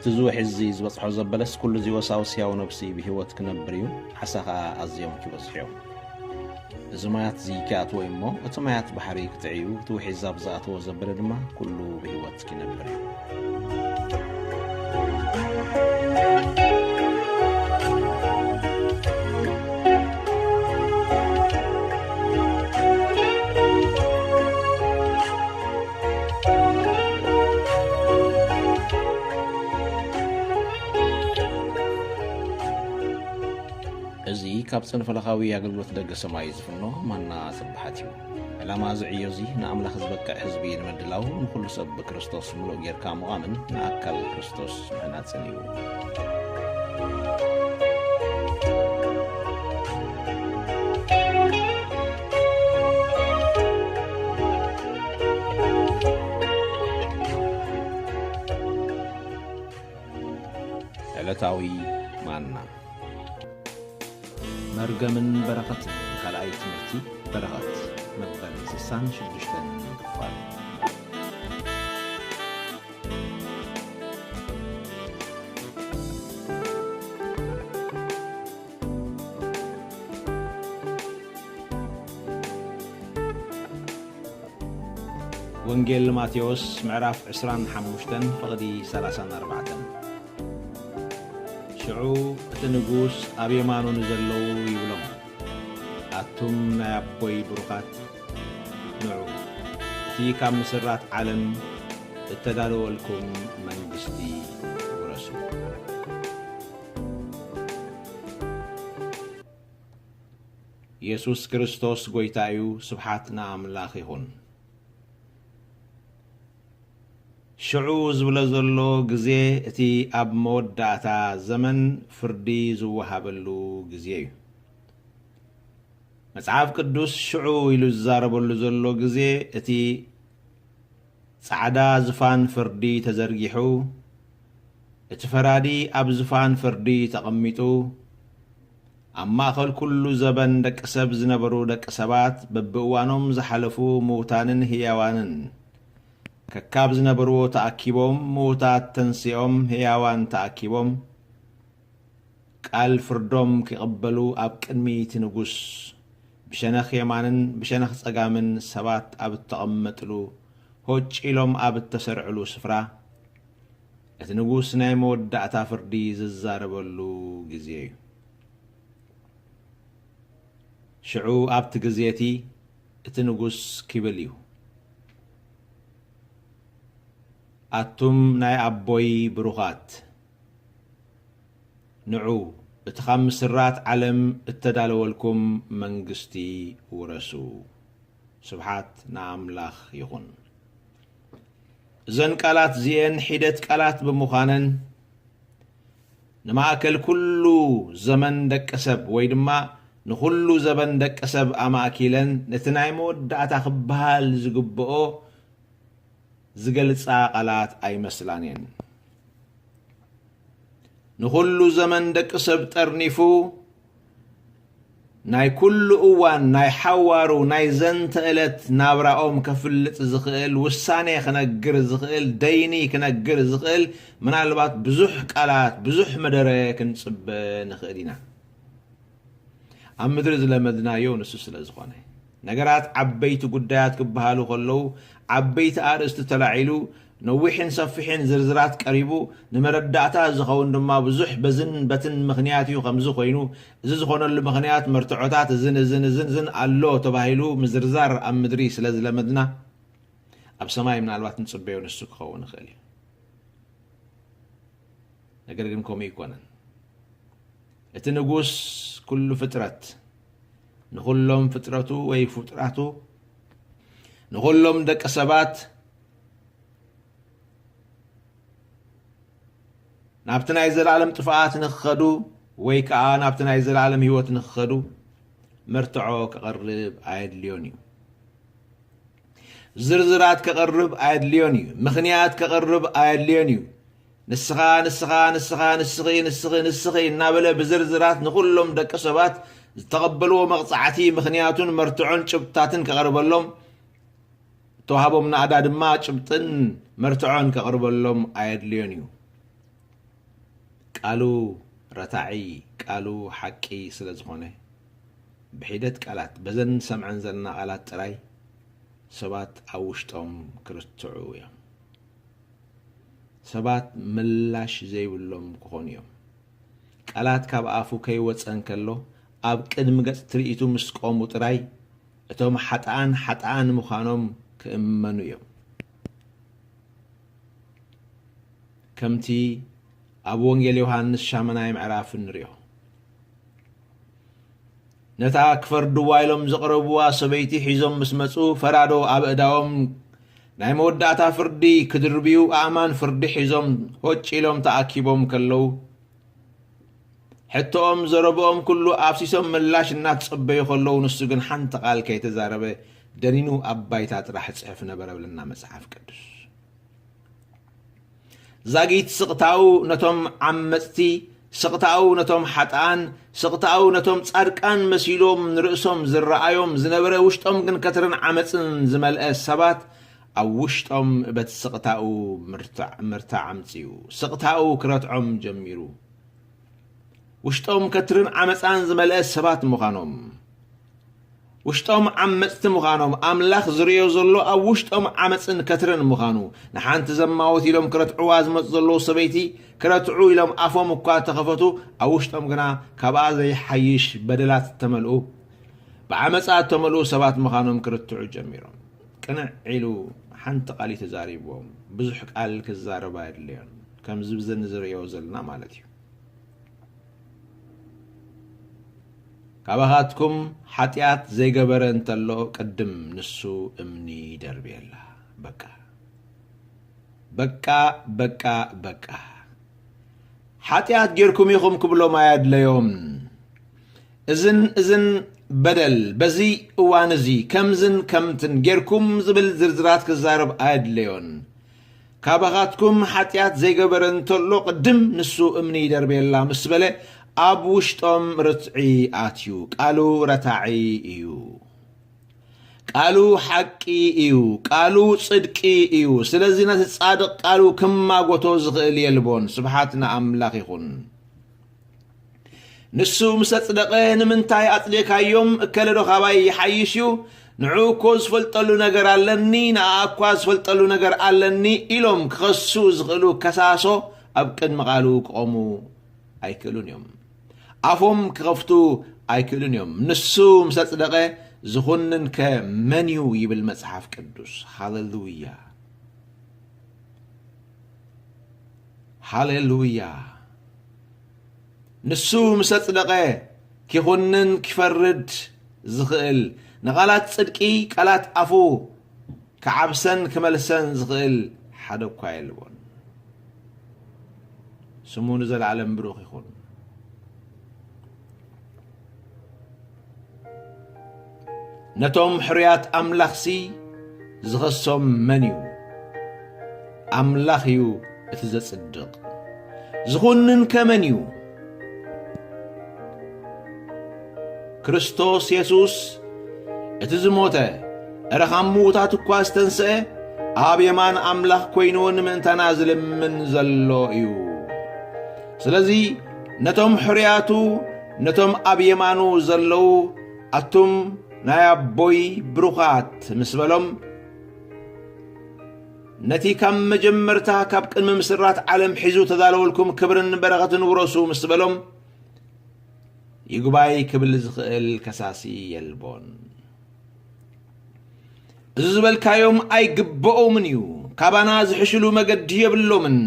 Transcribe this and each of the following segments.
እቲ ዝውሒ እዚ ዝበጽሖ ዘበለስ፣ ኩሉ እዚ ወሳውስ ሕያው ነብሲ ብህይወት ክነብር እዩ፣ ዓሳ ኸኣ ኣዝዮም ክበዝሑ እዮም። እዚ ማያት እዚ ኪኣትዎ እዩ እሞ፣ እቲ ማያት ባሕሪ ክጥዕዩ፣ እቲ ውሒ እዚ ኣብ ዝኣተዎ ዘበለ ድማ ኩሉ ብህይወት ክነብር እዩ። እዚ ካብ ጽንፈለኻዊ ኣገልግሎት ደገ ሰማይ ዝፍኖ ማና ስብሓት እዩ። ዕላማ እዚ ዕዮ እዚ ንኣምላኽ ዝበቅዕ ህዝቢ ንምድላው፣ ንኹሉ ሰብ ብክርስቶስ ምሉእ ጌርካ ምዃምን ንኣካል ክርስቶስ ምህናጽን እዩ። ዕለታዊ ማና። መርገምን በረኸትን፣ ካልኣይ ትምህርቲ በረኸት፣ መበል ስሳን ሽዱሽተን ክፋል። ወንጌል ማቴዎስ ምዕራፍ ዕስራን ሓሙሽተን ፍቕዲ ሰላሳን ኣርባዕተን። ሽዑ እቲ ንጉስ ኣብ የማኑ ንዘለዉ ይብሎም፣ ኣቱም ናይ ኣቦይ ብሩኻት፣ ንዑ፣ እቲ ካብ ምስራት ዓለም እተዳለወልኩም መንግስቲ ውረሱ። የሱስ ክርስቶስ ጐይታ እዩ። ስብሓት ንኣምላኽ ይኹን። ሽዑ ዝብሎ ዘሎ ግዜ፣ እቲ ኣብ መወዳእታ ዘመን ፍርዲ ዝወሃበሉ ግዜ እዩ። መጽሓፍ ቅዱስ ሽዑ ኢሉ ዝዛረበሉ ዘሎ ግዜ፣ እቲ ጻዕዳ ዝፋን ፍርዲ ተዘርጊሑ፣ እቲ ፈራዲ ኣብ ዝፋን ፍርዲ ተቐሚጡ፣ ኣብ ማእከል ኩሉ ዘበን ደቂ ሰብ ዝነበሩ ደቂ ሰባት፣ በብእዋኖም ዝሓለፉ ምዉታንን ህያዋንን፣ ከካብ ዝነበርዎ ተኣኪቦም፣ ምዉታት ተንሲኦም፣ ህያዋን ተኣኪቦም፣ ቃል ፍርዶም ኪቕበሉ ኣብ ቅድሚ እቲ ንጉስ ብሸነኽ የማንን ብሸነኽ ጸጋምን ሰባት ኣብ እተቐመጥሉ፣ ሆጭ ኢሎም ኣብ እተሰርዕሉ ስፍራ፣ እቲ ንጉስ ናይ መወዳእታ ፍርዲ ዝዛረበሉ ግዜ እዩ። ሽዑ ኣብቲ ግዜ እቲ፣ እቲ ንጉስ ኪብል እዩ፣ ኣቱም ናይ ኣቦይ ብሩኻት፣ ንዑ፣ እቲ ኻብ ምስራት ዓለም እተዳለወልኩም መንግስቲ ውረሱ። ስብሓት ንኣምላኽ ይኹን። እዘን ቃላት እዚኤን ሒደት ቃላት ብምዃነን፣ ንማእከል ኩሉ ዘመን ደቂ ሰብ፣ ወይ ድማ ንኹሉ ዘበን ደቂ ሰብ ኣማእኪለን፣ ነቲ ናይ መወዳእታ ክበሃል ዝግብኦ ዝገልጻ ቃላት ኣይመስላን እየን። ንኹሉ ዘመን ደቂ ሰብ ጠርኒፉ፣ ናይ ኩሉ እዋን ናይ ሓዋሩ ናይ ዘንተ ዕለት ናብራኦም ከፍልጥ ዝኽእል፣ ውሳኔ ክነግር ዝኽእል፣ ደይኒ ክነግር ዝኽእል፣ ምናልባት ብዙሕ ቃላት፣ ብዙሕ መደረ ክንጽበ ንኽእል ኢና። ኣብ ምድሪ ዝለመድናዮ ንሱ ስለ ዝኾነ፣ ነገራት ዓበይቲ ጉዳያት ክበሃሉ ከለዉ፣ ዓበይቲ ኣርእስቲ ተላዒሉ፣ ነዊሕን ሰፊሕን ዝርዝራት ቀሪቡ፣ ንመረዳእታ ዝኸውን ድማ ብዙሕ በዝን በትን ምኽንያት እዩ። ከምዚ ኮይኑ፣ እዚ ዝኾነሉ ምኽንያት መርትዖታት እዝን እዝን እዝን እዝን ኣሎ ተባሂሉ ምዝርዛር ኣብ ምድሪ ስለ ዝለመድና፣ ኣብ ሰማይ ምናልባት ንጽበዮ ንሱ ክኸውን ይኽእል እዩ። ነገር ግን ከምኡ ኣይኮነን። እቲ ንጉስ ኩሉ ፍጥረት፣ ንኹሎም ፍጥረቱ ወይ ፍጡራቱ፣ ንኹሎም ደቂ ሰባት ናብቲ ናይ ዘለኣለም ጥፍኣት ንኽኸዱ ወይ ከኣ ናብቲ ናይ ዘለኣለም ህይወት ንኽኸዱ መርትዖ ከቕርብ ኣየድልዮን እዩ። ዝርዝራት ከቕርብ ኣየድልዮን እዩ። ምኽንያት ከቕርብ ኣየድልዮን እዩ። ንስኻ፣ ንስኻ፣ ንስኻ፣ ንስኺ፣ ንስኺ፣ ንስኺ እናበለ ብዝርዝራት ንኹሎም ደቂ ሰባት ዝተቐበልዎ መቕጻዕቲ ምኽንያቱን መርትዖን ጭብጥታትን ከቕርበሎም፣ እተዋህቦም ናእዳ ድማ ጭብጥን መርትዖን ከቕርበሎም ኣየድልዮን እዩ። ቃሉ ረታዒ፣ ቃሉ ሓቂ ስለ ዝኾነ፣ ብሒደት ቃላት፣ በዘን ሰምዐን ዘለና ቃላት ጥራይ ሰባት ኣብ ውሽጦም ክርትዑ እዮም። ሰባት ምላሽ ዘይብሎም ክኾኑ እዮም። ቃላት ካብ ኣፉ ከይወጸ እንከሎ፣ ኣብ ቅድሚ ገጽ ትርኢቱ ምስ ቆሙ ጥራይ፣ እቶም ሓጥኣን ሓጥኣን ምዃኖም ክእመኑ እዮም። ከምቲ ኣብ ወንጌል ዮሃንስ ሻምናይ ምዕራፍ እንርእዮ፣ ነታ ክፈርድዋ ኢሎም ዘቕረብዋ ሰበይቲ ሒዞም ምስ መጹ፣ ፈራዶ ኣብ እዳዎም ናይ መወዳእታ ፍርዲ ክድርብዩ፣ ኣእማን ፍርዲ ሒዞም ሆጭ ኢሎም ተኣኪቦም ከለዉ፣ ሕቶኦም ዘረብኦም ኩሉ ኣፍሲሶም ምላሽ እናተጸበዩ ከለዉ፣ ንሱ ግን ሓንቲ ቃል ከይተዛረበ ደኒኑ ኣብ ባይታ ጥራሕ ይጽሕፍ ነበረ ብለና መጽሓፍ ቅዱስ። ዛጊት ስቕታኡ ነቶም ዓመጽቲ፣ ስቕታኡ ነቶም ሓጥኣን፣ ስቕታኡ ነቶም ጻድቃን መሲሎም ንርእሶም ዝረኣዮም ዝነበረ፣ ውሽጦም ግን ከትርን ዓመጽን ዝመልአ ሰባት፣ ኣብ ውሽጦም በቲ ስቕታኡ ምርታዕ፣ ምርታዕ ኣምጺኡ፣ ስቕታኡ ክረትዖም ጀሚሩ። ውሽጦም ከትርን ዓመጻን ዝመልአ ሰባት ምዃኖም፣ ውሽጦም ዓመጽቲ ምዃኖም፣ ኣምላኽ ዝርእዮ ዘሎ ኣብ ውሽጦም ዓመጽን ከትርን ምዃኑ፣ ንሓንቲ ዘማውት ኢሎም ክረትዕዋ ዝመጹ ዘለዉ ሰበይቲ ክረትዑ ኢሎም ኣፎም እኳ ተኸፈቱ፣ ኣብ ውሽጦም ግና ካብኣ ዘይሓይሽ በደላት እተመልኡ፣ ብዓመጻ እተመልኡ ሰባት ምዃኖም ክርትዑ ጀሚሮም። ቅንዕ ኢሉ ሓንቲ ቃል እዩ ተዛሪብዎም። ብዙሕ ቃል ክዛረብ ኣየድለዮን። ከምዚ ብዘን ዝርእዮ ዘለና ማለት እዩ። ካባኻትኩም ሓጢኣት ዘይገበረ እንተሎ ቅድም ንሱ እምኒ ይደርብየላ። በቃ። በቃ፣ በቃ፣ በቃ። ሓጢኣት ጌርኩም ኢኹም ክብሎም ኣየድለዮም። እዝን እዝን በደል በዚ እዋን እዚ ከምዝን ከምትን ጌርኩም ዝብል ዝርዝራት ክዛረብ ኣየድለዮን። ካባኻትኩም ሓጢኣት ዘይገበረ እንተሎ ቅድም ንሱ እምኒ ይደርብየላ ምስ በለ ኣብ ውሽጦም ርትዒ ኣትዩ። ቃሉ ረታዒ እዩ። ቃሉ ሓቂ እዩ። ቃሉ ጽድቂ እዩ። ስለዚ ነቲ ጻድቕ ቃሉ ክማጎቶ ዝኽእል የልቦን። ስብሓት ንኣምላኽ ይኹን። ንሱ ምስ ኣጽደቐ፣ "ንምንታይ ኣጽዲቕካዮም? እከለ ዶ ካባይ ይሓይሽ እዩ? ንዕኡ እኮ ዝፈልጠሉ ነገር ኣለኒ፣ ንኣኣ እኳ ዝፈልጠሉ ነገር ኣለኒ" ኢሎም ክኸሱ ዝኽእሉ ከሳሶ ኣብ ቅድሚ ቃሉ ክቖሙ ኣይክእሉን እዮም። ኣፎም ክኸፍቱ ኣይክእሉን እዮም። ንሱ ምስ ኣጽደቐ፣ "ዝኹንንከ መን እዩ?" ይብል መጽሓፍ ቅዱስ። ሃሌሉያ! ሃሌሉያ! ንሱ ምስ ኣጽደቐ፣ ኪኹንን ኪፈርድ ዝኽእል፣ ንቓላት ጽድቂ ቃላት ኣፉ ክዓብሰን ክመልሰን ዝኽእል ሓደ እኳ የልቦን። ስሙ ንዘለኣለም ብሩኽ ይኹን። ነቶም ሕሩያት ኣምላኽሲ ዝኸሶም መን እዩ? ኣምላኽ እዩ እቲ ዘጽድቕ። ዝኹንንከ መን እዩ? ክርስቶስ የሱስ፣ እቲ ዝሞተ፣ እረ ካብ ምዉታት እኳ ዝተንስአ፣ ኣብ የማን ኣምላኽ ኮይኑ ንምእንታና ዝልምን ዘሎ እዩ። ስለዚ ነቶም ሕሩያቱ፣ ነቶም ኣብ የማኑ ዘለዉ፣ ኣቱም ናይ ኣቦይ ብሩኻት ምስ በሎም፣ ነቲ ካብ መጀመርታ ካብ ቅድሚ ምስራት ዓለም ሒዙ ተዳለወልኩም ክብርን በረኸትን ውረሱ ምስ በሎም፣ ይግባይ ክብል ዝኽእል ከሳሲ የልቦን። እዚ ዝበልካዮም ኣይግብኦምን እዩ፣ ካባና ዝሕሽሉ መገዲ የብሎምን፣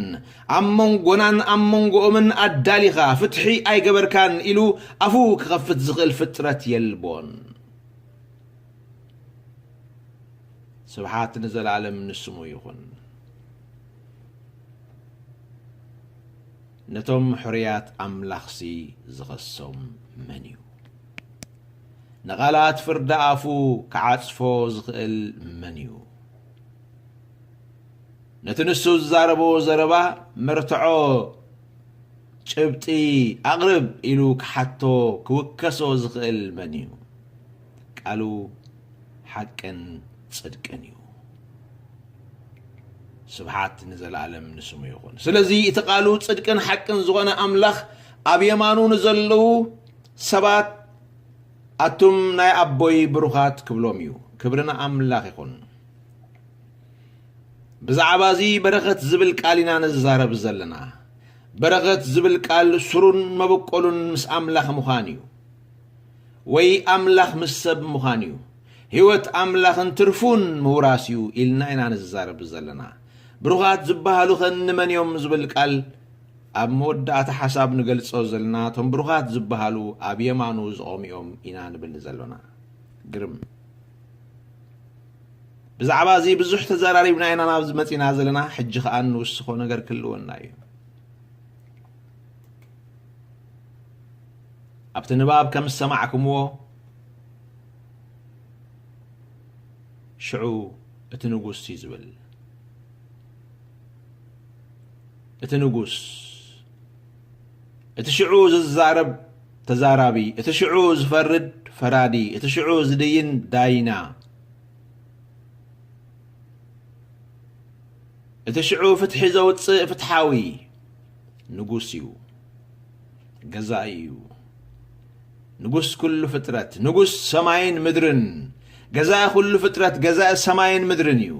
ኣብ መንጎናን ኣብ መንጎኦምን ኣዳሊኻ ፍትሒ ኣይገበርካን ኢሉ ኣፉ ክኸፍት ዝኽእል ፍጥረት የልቦን። ስብሓት ንዘለኣለም ንስሙ ይኹን። ነቶም ሕሩያት ኣምላኽሲ ዝኸሶም መን እዩ? ንቓላት ፍርዲ ኣፉ ክዓጽፎ ዝኽእል መን እዩ? ነቲ ንሱ ዝዛረቦ ዘረባ መርትዖ፣ ጭብጢ ኣቕርብ ኢሉ ክሓቶ፣ ክውከሶ ዝኽእል መን እዩ? ቃሉ ሓቅን ጽድቅን እዩ። ስብሓት ንዘለኣለም ንስሙ ይኹን። ስለዚ እቲ ቃሉ ጽድቅን ሓቅን ዝኾነ ኣምላኽ ኣብ የማኑ ንዘለዉ ሰባት፣ ኣቱም ናይ ኣቦይ ብሩኻት ክብሎም እዩ። ክብሪ ንኣምላኽ ይኹን። ብዛዕባ እዚ በረኸት ዝብል ቃል ኢና ንዛረብ ዘለና። በረኸት ዝብል ቃል ሱሩን መበቆሉን ምስ ኣምላኽ ምዃን እዩ፣ ወይ ኣምላኽ ምስ ሰብ ምዃን እዩ። ህይወት ኣምላኽን ትርፉን ምውራስ እዩ ኢልና ኢና ንዛረብ ዘለና። ብሩኻት ዝበሃሉ ኸ ንመን እዮም ዝብል ቃል ኣብ መወዳእታ ሓሳብ ንገልጾ ዘለና። እቶም ብሩኻት ዝበሃሉ ኣብ የማኑ ዝቖሙ እዮም ኢና ንብል ዘሎና። ግርም። ብዛዕባ እዚ ብዙሕ ተዘራሪብና ኢና ናብዚ መጺና ዘለና። ሕጂ ኸኣ ንውስኾ ነገር ክህልወና እዩ። ኣብቲ ንባብ ከም ዝሰማዕኩምዎ፣ ሽዑ እቲ ንጉስ እዩ ዝብል። እቲ ንጉስ፣ እቲ ሽዑ ዝዛረብ ተዛራቢ፣ እቲ ሽዑ ዝፈርድ ፈራዲ፣ እቲ ሽዑ ዝድይን ዳይና፣ እቲ ሽዑ ፍትሒ ዘውጽእ ፍትሓዊ ንጉስ እዩ። ገዛኢ እዩ። ንጉስ ኩሉ ፍጥረት፣ ንጉስ ሰማይን ምድርን፣ ገዛኢ ኩሉ ፍጥረት፣ ገዛኢ ሰማይን ምድርን እዩ።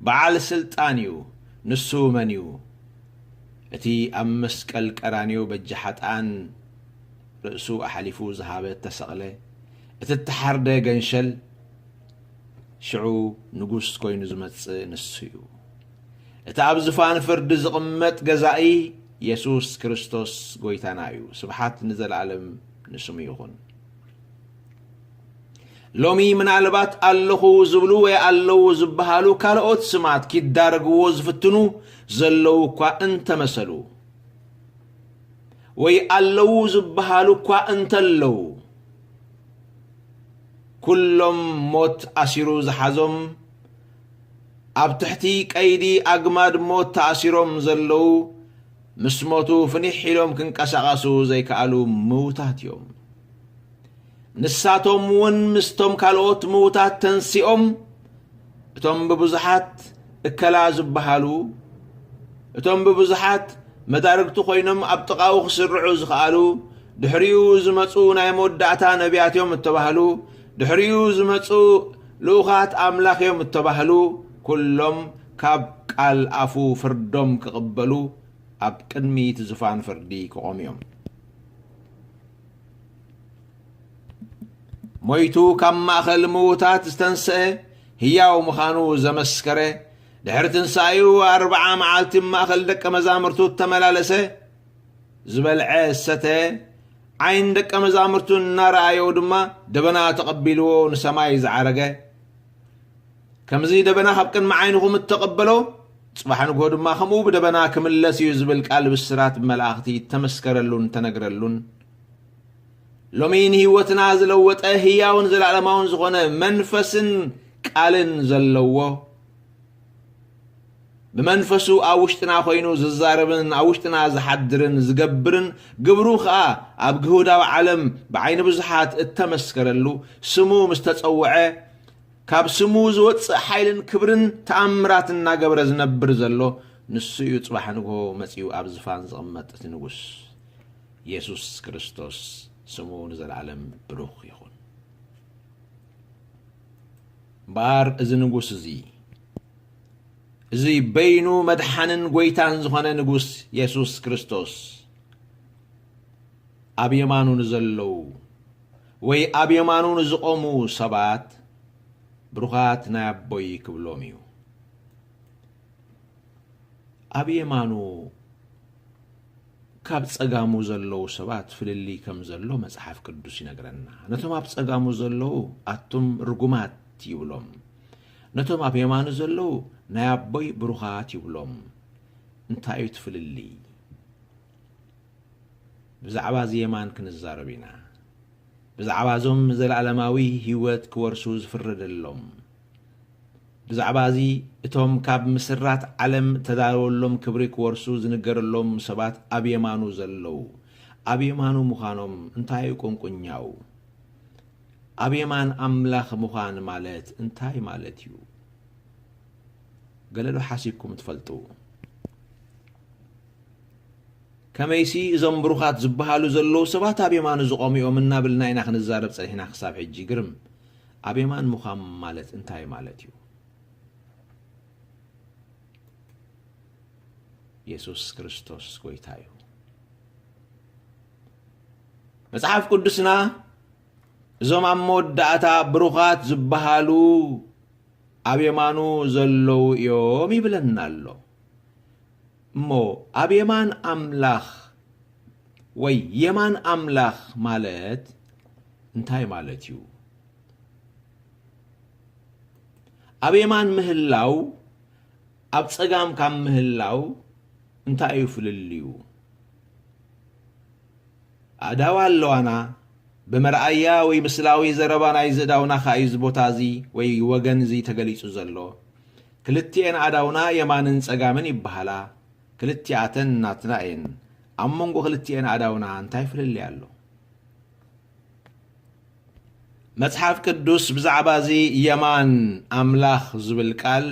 በዓል ስልጣን እዩ። ንሱ መን እዩ? እቲ ኣብ መስቀል ቀራንዮ በጃ ሓጥኣን ርእሱ ኣሕሊፉ ዝሃበ፣ እተሰቕለ፣ እቲ እተሓርደ ገንሸል፣ ሽዑ ንጉስ ኮይኑ ዝመጽእ ንሱ እዩ። እቲ ኣብ ዝፋን ፍርዲ ዝቕመጥ ገዛኢ የሱስ ክርስቶስ ጎይታና እዩ። ስብሓት ንዘለኣለም ንስሙ ይኹን። ሎሚ ምናልባት ኣለኹ ዝብሉ ወይ ኣለዉ ዝበሃሉ ካልኦት ስማት ኪዳረግዎ ዝፍትኑ ዘለዉ እኳ እንተመሰሉ፣ ወይ ኣለዉ ዝበሃሉ እኳ እንተለዉ፣ ኩሎም ሞት ኣሲሩ ዝሓዞም፣ ኣብ ትሕቲ ቀይዲ ኣግማድ ሞት ተኣሲሮም ዘለዉ፣ ምስ ሞቱ ፍኒሕ ኢሎም ክንቀሳቐሱ ዘይከኣሉ ምዉታት እዮም። ንሳቶም እውን ምስቶም ካልኦት ምዉታት ተንሲኦም፣ እቶም ብብዙሓት እከላ ዝበሃሉ፣ እቶም ብብዙሓት መዳርግቲ ኮይኖም ኣብ ጥቓኡ ክስርዑ ዝኸኣሉ፣ ድሕሪኡ ዝመጹ ናይ መወዳእታ ነቢያት እዮም እተባህሉ፣ ድሕሪኡ ዝመጹ ልኡኻት ኣምላኽ እዮም እተባህሉ፣ ኩሎም ካብ ቃል ኣፉ ፍርዶም ክቕበሉ ኣብ ቅድሚ እቲ ዝፋን ፍርዲ ክቖሙ እዮም። ሞይቱ ካብ ማእከል ምዉታት ዝተንስአ፣ ህያው ምዃኑ ዘመስከረ፣ ድሕሪ ትንሳኤኡ ኣርብዓ መዓልቲ ማእከል ደቀ መዛሙርቱ እተመላለሰ፣ ዝበልዐ ዝሰተ፣ ዓይን ደቀ መዛሙርቱ እናረኣዮ ድማ ደበና ተቐቢልዎ ንሰማይ ዝዓረገ። ከምዚ ደበና ካብ ቅድሚ ዓይንኹም እተቐበሎ፣ ጽባሕ ንግሆ ድማ ከምኡ ብደበና ክምለስ እዩ ዝብል ቃል ብስራት ብመላእኽቲ እተመስከረሉን እተነግረሉን፣ ሎሚ ንህይወትና ዝለወጠ ህያውን ዘለዓለማውን ዝኾነ መንፈስን ቃልን ዘለዎ፣ ብመንፈሱ ኣብ ውሽጥና ኮይኑ ዝዛረብን ኣብ ውሽጥና ዝሓድርን ዝገብርን፣ ግብሩ ኸኣ ኣብ ግሁዳዊ ዓለም ብዓይኒ ብዙሓት እተመስከረሉ፣ ስሙ ምስ ተጸውዐ፣ ካብ ስሙ ዝወጽእ ሓይልን ክብርን ተኣምራት እናገበረ ዝነብር ዘሎ፣ ንሱ እዩ ጽባሕ ንግሆ መጺኡ ኣብ ዝፋን ዝቕመጥ እቲ ንጉስ። የሱስ ክርስቶስ ስሙ ንዘለኣለም ብሩኽ ይኹን። እምበኣር እዚ ንጉስ እዚ፣ እዚ በይኑ መድሓንን ጐይታን ዝኾነ ንጉስ የሱስ ክርስቶስ፣ ኣብ የማኑ ንዘለዉ ወይ ኣብ የማኑ ንዝቖሙ ሰባት፣ ብሩኻት ናይ ኣቦይ ክብሎም እዩ። ኣብ የማኑ ካብ ጸጋሙ ዘለዉ ሰባት ፍልልይ ከም ዘሎ መጽሓፍ ቅዱስ ይነግረና። ነቶም ኣብ ጸጋሙ ዘለዉ፣ ኣቱም ርጉማት ይብሎም። ነቶም ኣብ የማኑ ዘለዉ፣ ናይ ኣቦይ ብሩኻት ይብሎም። እንታይ እዩ እቲ ፍልልይ? ብዛዕባ እዚ የማን ክንዛረብ ኢና። ብዛዕባ እዞም ዘለኣለማዊ ህይወት ክወርሱ ዝፍረደሎም፣ ብዛዕባ እዚ እቶም ካብ ምስራት ዓለም እተዳለወሎም ክብሪ ክወርሱ ዝንገረሎም ሰባት ኣብ የማኑ ዘለዉ፣ ኣብ የማኑ ምዃኖም እንታይ እዩ ቁንቁኛኡ? ኣብ የማን ኣምላኽ ምዃን ማለት እንታይ ማለት እዩ? ገለ ዶ ሓሲብኩም ትፈልጡ? ከመይሲ እዞም ብሩኻት ዝበሃሉ ዘለዉ ሰባት ኣብ የማኑ ዝቖሙ እዮም እናበልና ኢና ክንዛረብ ጸኒሕና ክሳብ ሕጂ። ግርም፣ ኣብ የማን ምዃም ማለት እንታይ ማለት እዩ? የሱስ ክርስቶስ ጐይታ እዩ። መጽሓፍ ቅዱስና እዞም ኣብ መወዳእታ ብሩኻት ዝበሃሉ ኣብ የማኑ ዘለዉ እዮም ይብለና ኣሎ። እሞ ኣብ የማን ኣምላኽ ወይ የማን ኣምላኽ ማለት እንታይ ማለት እዩ? ኣብ የማን ምህላው ኣብ ጸጋም ካብ ምህላው እንታይ እዩ ፍልልዩ? ኣእዳው ኣለዋና። ብመርኣያ ወይ ምስላዊ ዘረባ ናይዚ ኣእዳውና ከኣ እዩ እዚ ቦታ እዚ ወይ ወገን እዚ ተገሊጹ ዘሎ። ክልቲኤን ኣእዳውና የማንን ጸጋምን ይበሃላ። ክልቲኣተን ናትና እየን። ኣብ መንጎ ክልቲኤን ኣእዳውና እንታይ ፍልልይ ኣሎ? መጽሓፍ ቅዱስ ብዛዕባ እዚ የማን ኣምላኽ ዝብል ቃል፣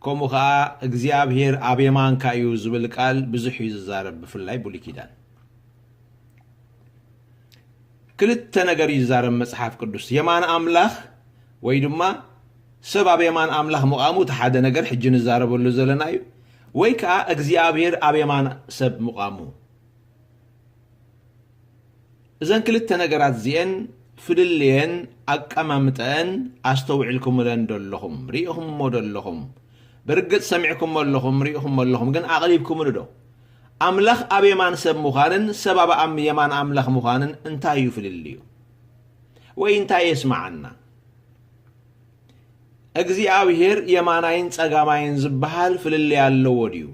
ከምኡ ኸኣ እግዚኣብሔር ኣብ የማንካ እዩ ዝብል ቃል ብዙሕ እዩ ዝዛረብ፣ ብፍላይ ብሉይ ኪዳን። ክልተ ነገር እዩ ዝዛረብ መጽሓፍ ቅዱስ። የማን ኣምላኽ ወይ ድማ ሰብ ኣብ የማን ኣምላኽ ምዃሙ እቲ ሓደ ነገር ሕጂ ንዛረበሉ ዘለና እዩ። ወይ ከኣ እግዚኣብሔር ኣብ የማን ሰብ ምዃሙ። እዘን ክልተ ነገራት እዚኤን ፍልልየን ኣቀማምጠአን ኣስተውዒልኩምለን ዶ ኣለኹም? ርኢኹምዎ ዶ ኣለኹም? ብርግጽ ሰሚዕኩሞ ኣለኹም፣ ርኢኹሞ ኣለኹም፣ ግን ኣቕሊብኩምሉ ዶ? ኣምላኽ ኣብ የማን ሰብ ምዃንን ሰብ ኣብ ኣም-፣ የማን ኣምላኽ ምዃንን እንታይ እዩ ፍልልዩ? ወይ እንታይ የስምዓና? እግዚኣብሔር የማናይን ጸጋማይን ዝበሃል ፍልልይ ኣለዎ ድዩ?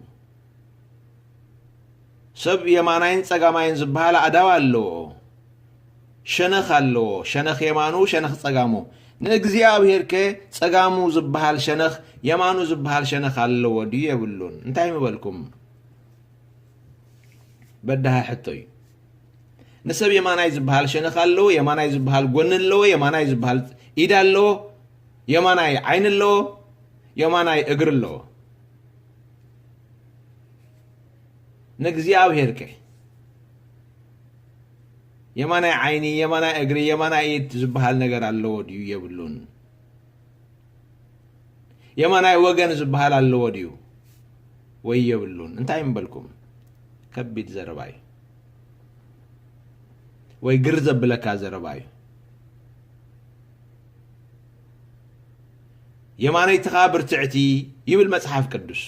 ሰብ የማናይን ጸጋማይን ዝበሃል ኣእዳው ኣለዎ፣ ሸነኽ ኣለዎ፣ ሸነኽ የማኑ፣ ሸነኽ ጸጋሙ። ንእግዚኣብሔር ከ ጸጋሙ ዝበሃል ሸነኽ፣ የማኑ ዝበሃል ሸነኽ ኣለዎ ድዩ የብሉን? እንታይ ምበልኩም? በዳሂ ሕቶ እዩ። ንሰብ የማናይ ዝበሃል ሸነኽ ኣለዎ፣ የማናይ ዝበሃል ጎኒ ኣለዎ፣ የማናይ ዝበሃል ኢድ ኣለዎ፣ የማናይ ዓይኒ ኣለዎ፣ የማናይ እግሪ ኣለዎ። ንእግዚኣብሔር ከ የማናይ ዓይኒ፣ የማናይ እግሪ፣ የማናይ ኢድ ዝበሃል ነገር ኣለዎ ድዩ? የብሉን። የማናይ ወገን ዝበሃል ኣለዎ ድዩ? ወይ የብሉን። እንታይ ምበልኩም? ከቢድ ዘረባ እዩ። ወይ ግር ዘብለካ ዘረባ እዩ። የማነይትኻ ብርትዕቲ ይብል መጽሓፍ ቅዱስ።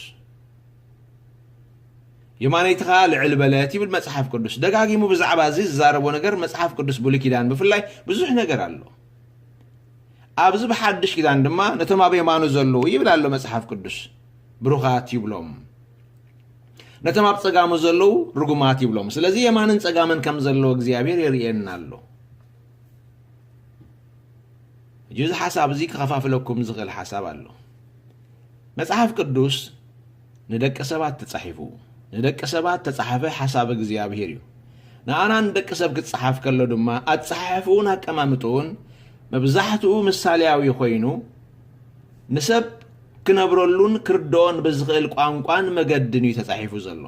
የማነይትኻ ልዕል በለት ይብል መጽሓፍ ቅዱስ። ደጋጊሙ ብዛዕባ እዚ ዝዛረቦ ነገር መጽሓፍ ቅዱስ ብሉይ ኪዳን ብፍላይ ብዙሕ ነገር ኣሎ። ኣብዚ ብሓድሽ ኪዳን ድማ ነቶም ኣብ የማኑ ዘለዉ ይብል ኣሎ መጽሓፍ ቅዱስ፣ ብሩኻት ይብሎም። ነቶም ኣብ ጸጋሙ ዘለዉ ርጉማት ይብሎም። ስለዚ የማንን ጸጋምን ከም ዘለዎ እግዚኣብሔር የርእየና ኣሎ። ሕጂ እዚ ሓሳብ እዚ ክኸፋፍለኩም ዝኽእል ሓሳብ ኣሎ። መጽሓፍ ቅዱስ ንደቂ ሰባት ተጻሒፉ፣ ንደቂ ሰባት ተጻሓፈ ሓሳብ እግዚኣብሔር እዩ። ንኣና ንደቂ ሰብ ክጸሓፍ ከሎ ድማ ኣጸሓሕፍኡን ኣቀማምጥኡን መብዛሕትኡ ምሳሌያዊ ኮይኑ፣ ንሰብ ክነብረሉን ክርድኦን ብዝኽእል ቋንቋን መገድን እዩ ተጻሒፉ ዘሎ።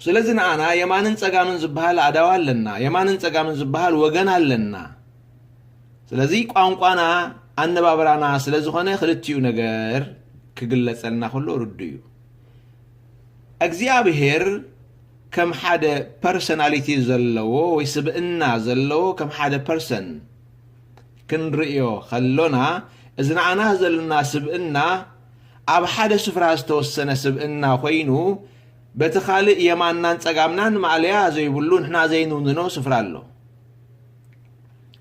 ስለዚ ንኣና የማንን ጸጋምን ዝበሃል ኣእዳው ኣለና፣ የማንን ጸጋምን ዝበሃል ወገን ኣለና። ስለዚ ቋንቋና ኣነባብራና ስለ ዝኾነ ክልቲኡ ነገር ክግለጸልና ከሎ ርዱእ እዩ። እግዚኣብሔር ከም ሓደ ፐርሰናሊቲ ዘለዎ ወይ ስብእና ዘለዎ ከም ሓደ ፐርሰን ክንርእዮ ከሎና፣ እዚ ንዓና ዘለና ስብእና ኣብ ሓደ ስፍራ ዝተወሰነ ስብእና ኮይኑ፣ በቲ ካልእ የማንናን ጸጋምናን ማእለያ ዘይብሉ ንሕና ዘይንውንኖ ስፍራ ኣሎ፣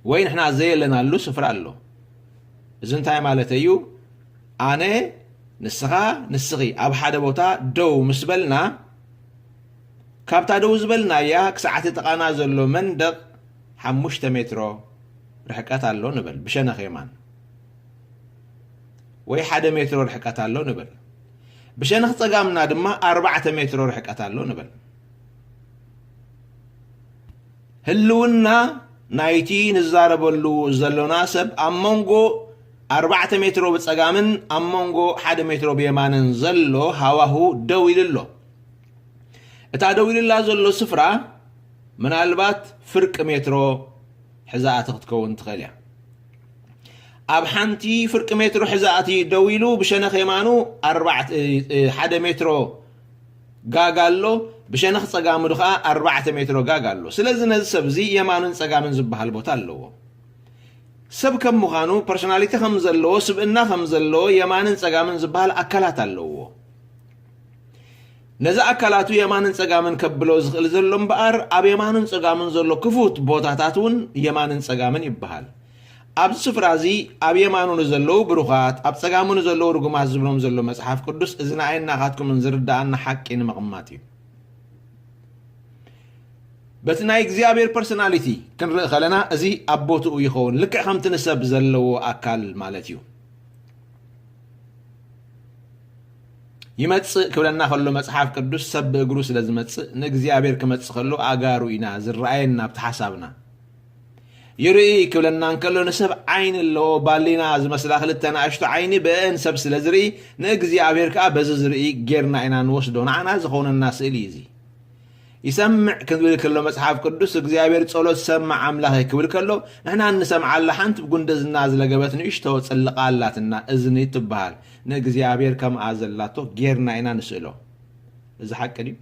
ወይ ንሕና ዘየለናሉ ስፍራ ኣሎ። እዚ እንታይ ማለት እዩ? ኣነ፣ ንስኻ፣ ንስኺ ኣብ ሓደ ቦታ ደው ምስ በልና፣ ካብታ ደው ዝበልናያ ክሳዕ እቲ ጥቓና ዘሎ መንደቕ ሓሙሽተ ሜትሮ ርሕቀት ኣሎ ንበል፣ ብሸነኽ የማን። ወይ ሓደ ሜትሮ ርሕቀት ኣሎ ንበል። ብሸነኽ ጸጋምና ድማ ኣርባዕተ ሜትሮ ርሕቀት ኣሎ ንበል። ህልውና ናይቲ ንዛረበሉ ዘሎና ሰብ ኣብ መንጎ ኣርባዕተ ሜትሮ ብጸጋምን ኣብ መንጎ ሓደ ሜትሮ ብየማንን ዘሎ ሃዋሁ ደው ኢሉ ኣሎ። እታ ደው ኢሉላ ዘሎ ስፍራ ምናልባት ፍርቂ ሜትሮ ሕዛኣቲ ክትከውን ትኽእል እያ። ኣብ ሓንቲ ፍርቂ ሜትሮ ሕዛኣቲ ደው ኢሉ ብሸነኽ የማኑ ኣርባዕተ፣ እ፣ እ፣ ሓደ ሜትሮ ጋግ ኣሎ፣ ብሸነኽ ጸጋሙ ድኻ ኣርባዕተ ሜትሮ ጋግ ኣሎ። ስለዚ ነዚ ሰብ እዚ የማንን ጸጋምን ዝበሃል ቦታ ኣለዎ። ሰብ ከም ምዃኑ፣ ፐርሶናሊቲ ከም ዘለዎ፣ ስብእና ከም ዘለዎ፣ የማንን ጸጋምን ዝበሃል ኣካላት ኣለዎ። ነዚ ኣካላቱ የማንን ጸጋምን ከብሎ ዝኽእል ዘሎ እምበኣር፣ ኣብ የማንን ጸጋምን ዘሎ ክፉት ቦታታት እውን የማንን ጸጋምን ይበሃል። ኣብዚ ስፍራ እዚ ኣብ የማኑ ንዘለዉ ብሩኻት፣ ኣብ ጸጋሙ ንዘለዉ ርጉማት ዝብሎም ዘሎ መጽሓፍ ቅዱስ፣ እዚ ንኣይን ናኻትኩምን ዝርድኣና ሓቂ ንምቕማጥ እዩ። በቲ ናይ እግዚኣብሔር ፐርሶናሊቲ ክንርኢ ከለና፣ እዚ ኣብ ቦትኡ ይኸውን፣ ልክዕ ከምቲ ንሰብ ዘለዎ ኣካል ማለት እዩ። ይመጽእ ክብለና ከሎ መጽሓፍ ቅዱስ ሰብ ብእግሩ ስለ ዝመጽእ፣ ንእግዚኣብሔር ክመጽእ ከሎ ኣእጋሩ ኢና ዝረኣየና ኣብቲ ሓሳብና። ይርኢ ክብለና እንከሎ፣ ንሰብ ዓይኒ ኣለዎ፣ ባሊና ዝመስላ ክልተ ንኣሽቱ ዓይኒ ብአን ሰብ ስለ ዝርኢ፣ ንእግዚኣብሔር ከኣ በዚ ዝርኢ ጌርና ኢና ንወስዶ። ንዓና ዝኸውነና ስእሊ እዩ እዚ። ይሰምዕ ክብል ከሎ መጽሓፍ ቅዱስ፣ እግዚኣብሔር ጸሎት ሰማዕ ኣምላኽ እዩ ክብል ከሎ፣ ንሕና እንሰምዓላ ሓንቲ ብጉንድዝና ዝለገበት ንእሽቶ ጽልቓ ኣላትና፣ እዝኒ ትበሃል። ንእግዚኣብሔር ከምኣ ዘላቶ ጌርና ኢና ንስእሎ። እዚ ሓቂ ድዩ?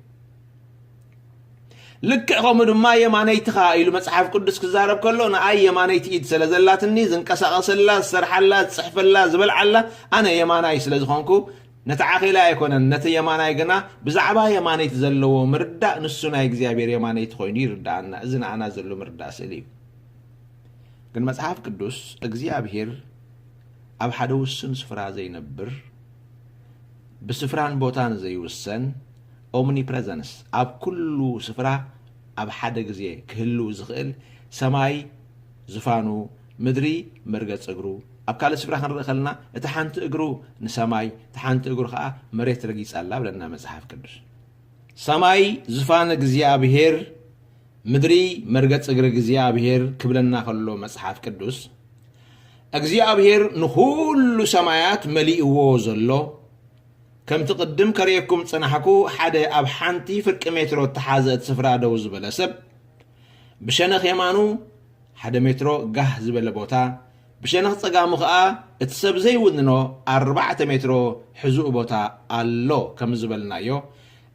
ልክዕ ከምኡ ድማ የማነይትኻ ኢሉ መጽሓፍ ቅዱስ ክዛረብ ከሎ፣ ንኣይ የማነይቲ ኢድ ስለ ዘላትኒ፣ ዝንቀሳቐሰላ፣ ዝሰርሓላ፣ ዝጽሕፈላ፣ ዝበልዓላ፣ ኣነ የማናይ ስለ ዝኾንኩ፣ ነቲ ዓኼላ ኣይኮነን፣ ነቲ የማናይ ግና ብዛዕባ የማነይቲ ዘለዎ ምርዳእ፣ ንሱ ናይ እግዚኣብሔር የማነይቲ ኮይኑ ይርድኣና። እዚ ንኣና ዘሎ ምርዳእ ስእሊ እዩ። ግን መጽሓፍ ቅዱስ እግዚኣብሔር ኣብ ሓደ ውሱን ስፍራ ዘይነብር፣ ብስፍራን ቦታን ዘይውሰን፣ ኦምኒፕረዘንስ፣ ኣብ ኩሉ ስፍራ ኣብ ሓደ ግዜ ክህልው ዝኽእል፣ ሰማይ ዝፋኑ፣ ምድሪ መርገጽ እግሩ፣ ኣብ ካልእ ስፍራ ክንርኢ ከለና፣ እታ ሓንቲ እግሩ ንሰማይ፣ እታ ሓንቲ እግሩ ኸኣ መሬት ረጊጻ ኣላ ብለና መጽሓፍ ቅዱስ። ሰማይ ዝፋን እግዚኣብሔር፣ ምድሪ መርገጽ እግሪ እግዚኣብሔር ክብለና ከሎ መጽሓፍ ቅዱስ፣ እግዚኣብሔር ንኹሉ ሰማያት መሊእዎ ዘሎ፣ ከምቲ ቅድም ከርእየኩም ጸናሕኩ፣ ሓደ ኣብ ሓንቲ ፍርቂ ሜትሮ እተሓዘት ስፍራ ደው ዝበለ ሰብ፣ ብሸነኽ የማኑ ሓደ ሜትሮ ጋህ ዝበለ ቦታ፣ ብሸነኽ ጸጋሙ ኸኣ እቲ ሰብ ዘይውንኖ ኣርባዕተ ሜትሮ ሕዙእ ቦታ ኣሎ። ከም ዝበልናዮ፣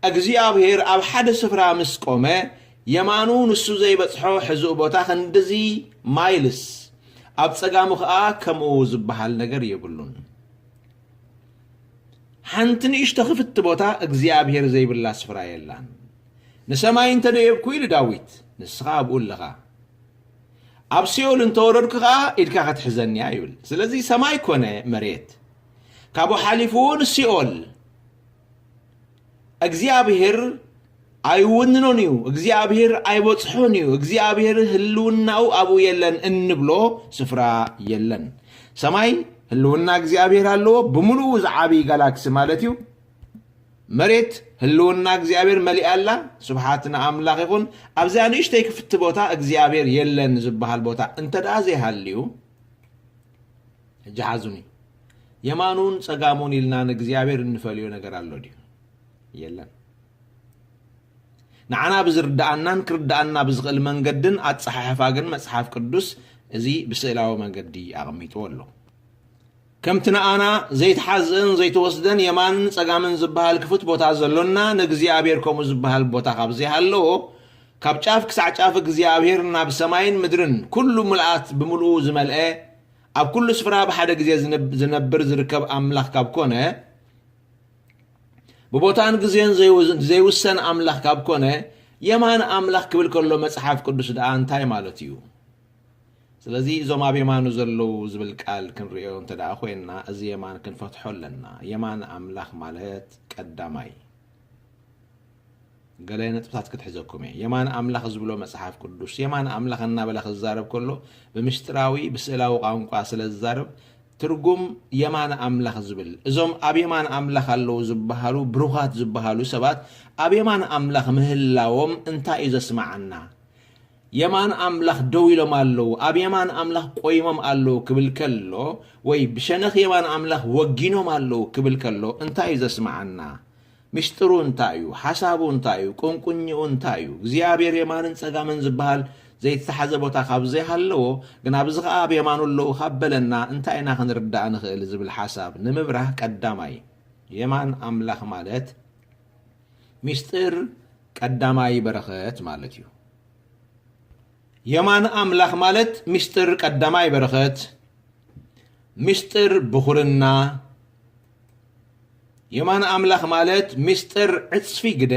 እግዚኣብሔር ኣብ ሓደ ስፍራ ምስ ቆመ፣ የማኑ ንሱ ዘይበጽሖ ሕዙእ ቦታ ክንድዚ ማይልስ፣ ኣብ ጸጋሙ ኸኣ ከምኡ ዝበሃል ነገር የብሉን። ሓንቲ ንእሽቶ ክፍቲ ቦታ እግዚኣብሔር ዘይብላ ስፍራ የላን። ንሰማይ እንተ ደየብኩ፣ ኢሉ ዳዊት፣ ንስኻ ኣብኡ ኣለኻ። ኣብ ሲኦል እንተወረድኩ ኸኣ ኢድካ ክትሕዘኒ እያ ይብል። ስለዚ ሰማይ ኮነ መሬት፣ ካብኡ ሓሊፉ እውን ሲኦል፣ እግዚኣብሔር ኣይውንኖን እዩ፣ እግዚኣብሔር ኣይበጽሖን እዩ፣ እግዚኣብሔር ህልውናኡ ኣብኡ የለን እንብሎ ስፍራ የለን። ሰማይ ህልውና እግዚኣብሔር ኣለዎ፣ ብምሉኡ ዝዓብይ ጋላክሲ ማለት እዩ። መሬት ህልውና እግዚኣብሔር መሊኣ ኣላ። ስብሓት ንኣምላኽ ይኹን። ኣብዚኣ ንእሽተይ ክፍቲ ቦታ እግዚኣብሔር የለን ዝበሃል ቦታ እንተ ደኣ ዘይሃልዩ፣ ሕጂ ሓዙኒ፣ የማኑን ጸጋሙን ኢልና ንእግዚኣብሔር እንፈልዮ ነገር ኣሎ ድዩ? የለን። ንዓና ብዝርድኣናን ክርድኣና ብዝኽእል መንገድን ኣጸሓሕፋ ግን መጽሓፍ ቅዱስ እዚ ብስእላዊ መንገዲ ኣቐሚጥዎ ኣሎ። ከምቲ ንኣና ዘይተሓዝእን ዘይተወስደን የማንን ጸጋምን ዝበሃል ክፉት ቦታ ዘሎና፣ ንእግዚኣብሔር ከምኡ ዝበሃል ቦታ ካብ ዘይሃለዎ፣ ካብ ጫፍ ክሳዕ ጫፍ እግዚኣብሔር ናብ ሰማይን ምድርን፣ ኩሉ ምልኣት ብምልኡ ዝመልአ፣ ኣብ ኩሉ ስፍራ ብሓደ ግዜ ዝነብ-፣ ዝነብር ዝርከብ ኣምላኽ ካብ ኮነ፣ ብቦታን ግዜን ዘይው-፣ ዘይውሰን ኣምላኽ ካብ ኮነ፣ የማን ኣምላኽ ክብል ከሎ መጽሓፍ ቅዱስ ደኣ እንታይ ማለት እዩ? ስለዚ እዞም ኣብ የማኑ ዘለዉ ዝብል ቃል ክንርእዮ እንተ ደኣ ኮይንና፣ እዚ የማን ክንፈትሖ ኣለና። የማን ኣምላኽ ማለት ቀዳማይ፣ ገለ ነጥብታት ክትሕዘኩም እየ። የማን ኣምላኽ ዝብሎ መጽሓፍ ቅዱስ፣ የማን ኣምላኽ እናበለ ክዛረብ ከሎ፣ ብምስጢራዊ፣ ብስእላዊ ቋንቋ ስለ ዝዛረብ፣ ትርጉም የማን ኣምላኽ ዝብል፣ እዞም ኣብ የማን ኣምላኽ ኣለዉ ዝበሃሉ፣ ብሩኻት ዝበሃሉ ሰባት፣ ኣብ የማን ኣምላኽ ምህላዎም እንታይ እዩ ዘስምዓና? የማን ኣምላኽ ደው ኢሎም ኣለዉ፣ ኣብ የማን ኣምላኽ ቆይሞም ኣለዉ ክብል ከሎ፣ ወይ ብሸነኽ የማን ኣምላኽ ወጊኖም ኣለዉ ክብል ከሎ እንታይ እዩ ዘስምዓና? ምስጢሩ እንታይ እዩ? ሓሳቡ እንታይ እዩ? ቁንቁኝኡ እንታይ እዩ? እግዚኣብሔር የማንን ጸጋምን ዝበሃል ዘይተታሓዘ ቦታ ካብ ዘይሃለዎ፣ ግን ኣብዚ ኸኣ ኣብ የማኑ ኣለዉ ካብ በለና እንታይ ኢና ክንርዳእ ንኽእል ዝብል ሓሳብ ንምብራህ ቀዳማይ የማን ኣምላኽ ማለት ምስጢር ቀዳማይ በረኸት ማለት እዩ። የማን ኣምላኽ ማለት ምስጢር ቀዳማይ በረኸት፣ ምስጢር ብኹርና፣ የማን ኣምላኽ ማለት ምስጢር ዕጽፊ ግደ፣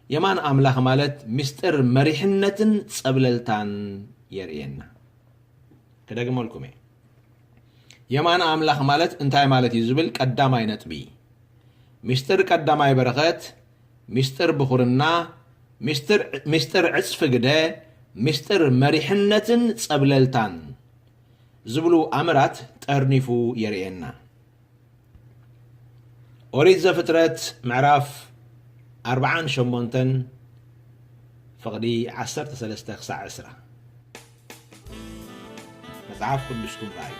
የማን ኣምላኽ ማለት ምስጢር መሪሕነትን ጸብለልታን የርእየና። ክደግመልኩም እየ። የማን ኣምላኽ ማለት እንታይ ማለት እዩ ዝብል ቀዳማይ ነጥቢ። ምስጢር ቀዳማይ በረኸት፣ ምስጢር ብኹርና፣ ምስጢር፣ ምስጢር ዕጽፊ ግደ፣ ምስጢር መሪሕነትን ጸብለልታን ዝብሉ ኣምራት ጠርኒፉ የርእየና። ኦሪት ዘፍጥረት ምዕራፍ ኣርብዓን ሸሞንተን ፍቕዲ ዓሰርተ ሰለስተ ክሳዕ ዕስራ። መጽሓፍ ቅዱስኩም ረኣዩ።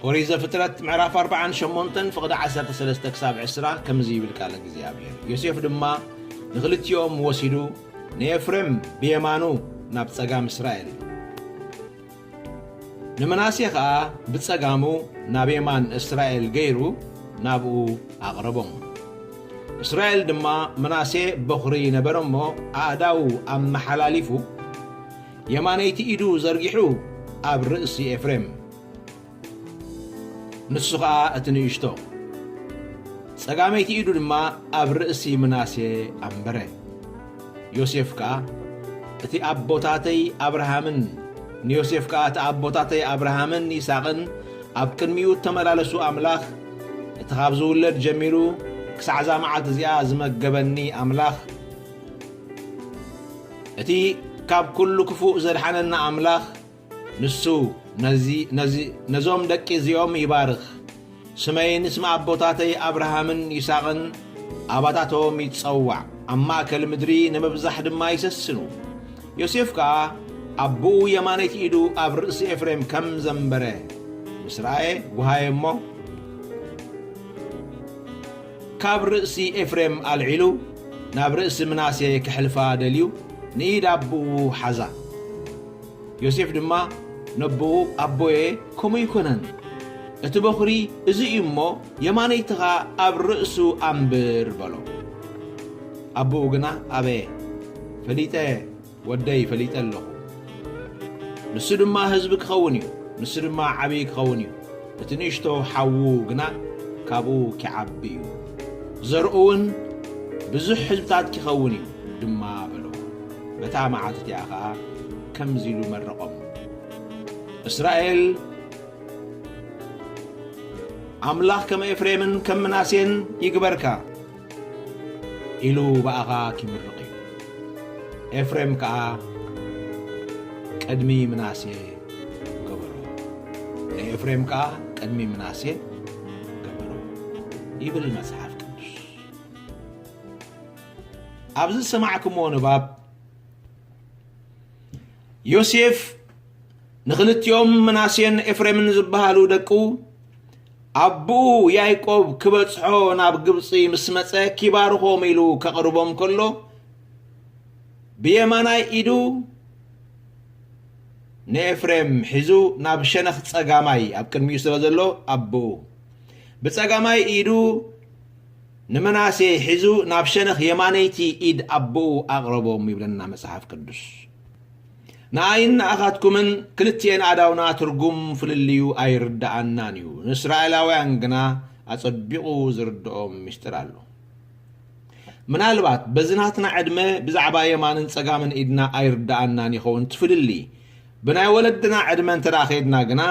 ኦሪት ዘፍጥረት ምዕራፍ ኣርብዓን ሸሞንተን ፍቕዲ ዓሰርተ ሰለስተ ክሳብ ዕስራ ከምዚ ይብል ቃል እግዚኣብሔር። ዮሴፍ ድማ ንኽልቲኦም ወሲዱ ንኤፍሬም ብየማኑ ናብ ጸጋም እስራኤል፣ ንምናሴ ኸኣ ብጸጋሙ ናብ የማን እስራኤል ገይሩ ናብኡ ኣቕረቦም። እስራኤል ድማ ምናሴ በኹሪ ነበረ እሞ ኣእዳዉ ኣመሓላሊፉ የማነይቲ ኢዱ ዘርጊሑ ኣብ ርእሲ ኤፍሬም፣ ንሱ ኸኣ እቲ ንእሽቶ፣ ጸጋመይቲ ኢዱ ድማ ኣብ ርእሲ ምናሴ ኣንበረ። ዮሴፍ ከኣ እቲ ኣቦታተይ ኣብርሃምን፣ ንዮሴፍ ከኣ እቲ ኣቦታተይ ኣብርሃምን ይስሐቅን ኣብ ቅድሚኡ እተመላለሱ ኣምላኽ፣ እቲ ካብ ዝውለድ ጀሚሩ ክሳዕ እዛ መዓልቲ እዚኣ ዝመገበኒ ኣምላኽ፣ እቲ ካብ ኩሉ ክፉእ ዘድሓነና ኣምላኽ፣ ንሱ ነዚ፣ ነዚ፣ ነዞም ደቂ እዚኦም ይባርኽ፣ ስመይን ስም ኣቦታተይ ኣብርሃምን ይስሐቅን ኣባታቶም ይጸዋዕ፣ ኣብ ማእከል ምድሪ ንምብዛሕ ድማ ይሰስኑ። ዮሴፍ ከኣ ኣቦኡ የማነይቲ ኢዱ ኣብ ርእሲ ኤፍሬም ከም ዘንበረ ምስ ረኣየ፣ ጓሃየ እሞ፣ ካብ ርእሲ ኤፍሬም ኣልዒሉ ናብ ርእሲ ምናሴ ከሕልፋ ደልዩ፣ ንኢድ ኣቦኡ ሓዛ። ዮሴፍ ድማ ነቦኡ፣ ኣቦየ፣ ከምኡ ኣይኮነን፣ እቲ በኹሪ እዚ እዩ እሞ፣ የማነይትኻ ኣብ ርእሱ ኣንብር በሎ። ኣቦኡ ግና፣ ኣበየ፣ ፈሊጠ፣ ወደይ፣ ፈሊጠ ኣለኹ። ንሱ ድማ ህዝቢ ክኸውን እዩ፣ ንሱ ድማ ዓብዪ ክኸውን እዩ። እቲ ንእሽቶ ሓዉ ግና ካብኡ ኪዓቢ እዩ፣ ዘርኡ እውን ብዙሕ ህዝብታት ኪኸውን እዩ ድማ በሎ። በታ መዓልቲ እቲኣ ኸኣ ከምዚ ኢሉ መረቖም፣ እስራኤል፣ ኣምላኽ ከም ኤፍሬምን ከም ምናሴን ይግበርካ፣ ኢሉ ብኣኻ ኪምርቕ እዩ። ኤፍሬም ከኣ ቅድሚ ምናሴ ገበሮ። ንኤፍሬም ከኣ ቅድሚ ምናሴ ገበሮ፣ ይብል መጽሓፍ ቅዱስ። ኣብዚ ዝሰማዕኩምዎ ንባብ፣ ዮሴፍ ንኽልቲኦም ምናሴን ኤፍሬምን ዝበሃሉ ደቁ፣ ኣቦኡ ያዕቆብ ክበጽሖ ናብ ግብጺ ምስ መጸ ኪባርኾም ኢሉ ከቕርቦም ከሎ፣ ብየማናይ ኢዱ ንኤፍሬም ሒዙ ናብ ሸነኽ ጸጋማይ፣ ኣብ ቅድሚኡ ስለ ዘሎ ኣቦኡ፣ ብጸጋማይ ኢዱ ንምናሴ ሒዙ ናብ ሸነኽ የማነይቲ ኢድ ኣቦኡ ኣቕረቦም ይብለና መጽሓፍ ቅዱስ። ንኣይን ንኣኻትኩምን ክልቲኤን ኣእዳውና ትርጉም ፍልልዩ ኣይርድኣናን እዩ። ንእስራኤላውያን ግና ኣጸቢቑ ዝርድኦም ምስጢር ኣሎ። ምናልባት በዚ ናትና ዕድመ ብዛዕባ የማንን ጸጋምን ኢድና ኣይርድኣናን ይኸውን እቲ ፍልልይ። ብናይ ወለድና ዕድመ እንተ ደኣ ኸይድና ግና፣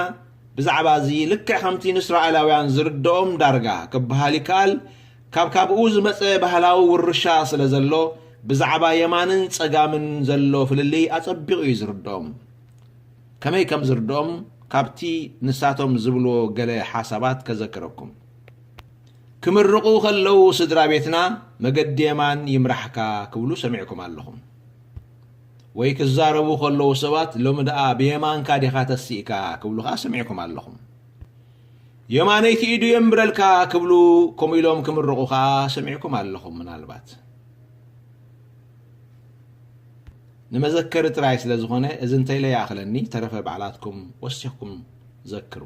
ብዛዕባ እዚ ልክዕ ከምቲ ንእስራኤላውያን ዝርድኦም ዳርጋ ክበሃል ይከኣል፣ ካብ ካብኡ ዝመጸ ባህላዊ ውርሻ ስለ ዘሎ፣ ብዛዕባ የማንን ጸጋምን ዘሎ ፍልልይ ኣጸቢቑ እዩ ዝርድኦም። ከመይ ከም ዝርድኦም ካብቲ ንሳቶም ዝብልዎ ገለ ሓሳባት ከዘክረኩም። ክምርቑ ከለዉ ስድራ ቤትና፣ "መገዲ የማን ይምራሕካ" ክብሉ ሰሚዕኩም ኣለኹም። ወይ ክዛረቡ ከለዉ ሰባት፣ "ሎሚ ደኣ ብየማንካ ዲኻ ተሲእካ?" ክብሉ ከኣ ሰሚዕኩም ኣለኹም። "የማነይቲ ኢዱ የንብረልካ" ክብሉ፣ ከምኡ ኢሎም ክምርቑ ከኣ ሰሚዕኩም ኣለኹም። ምናልባት ንመዘከሪ ጥራይ ስለ ዝኾነ፣ እዚ እንተኢለ ይኣኽለኒ፣ ተረፈ ባዕላትኩም ወሲኽኩም ዘክሩ።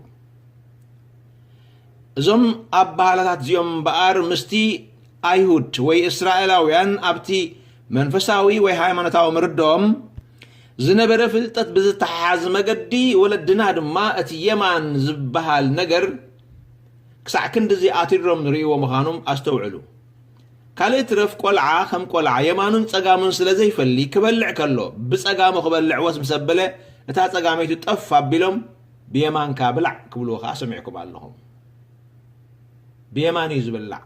እዞም ኣበሃህላታት እዚኦም እምበኣር፣ ምስቲ ኣይሁድ ወይ እስራኤላውያን ኣብቲ መንፈሳዊ ወይ ሃይማኖታዊ ምርድኦም ዝነበረ ፍልጠት ብዝተሓሓዝ መገዲ፣ ወለድና ድማ እቲ የማን ዝበሃል ነገር ክሳዕ ክንድዚ ኣትሪሮም ንርእይዎ ምዃኖም ኣስተውዕሉ። ካልእ ትረፍ፣ ቆልዓ ከም ቆልዓ የማኑን ጸጋሙን ስለ ዘይፈሊ፣ ክበልዕ ከሎ፣ ብጸጋሙ ክበልዕ ወስ ምስ ኣበለ፣ እታ ጸጋመይቱ ጠፍ ኣቢሎም፣ "ብየማንካ ብላዕ" ክብልዎ ከኣ ሰሚዕኩም ኣለኹም። ብየማን እዩ ዝብላዕ።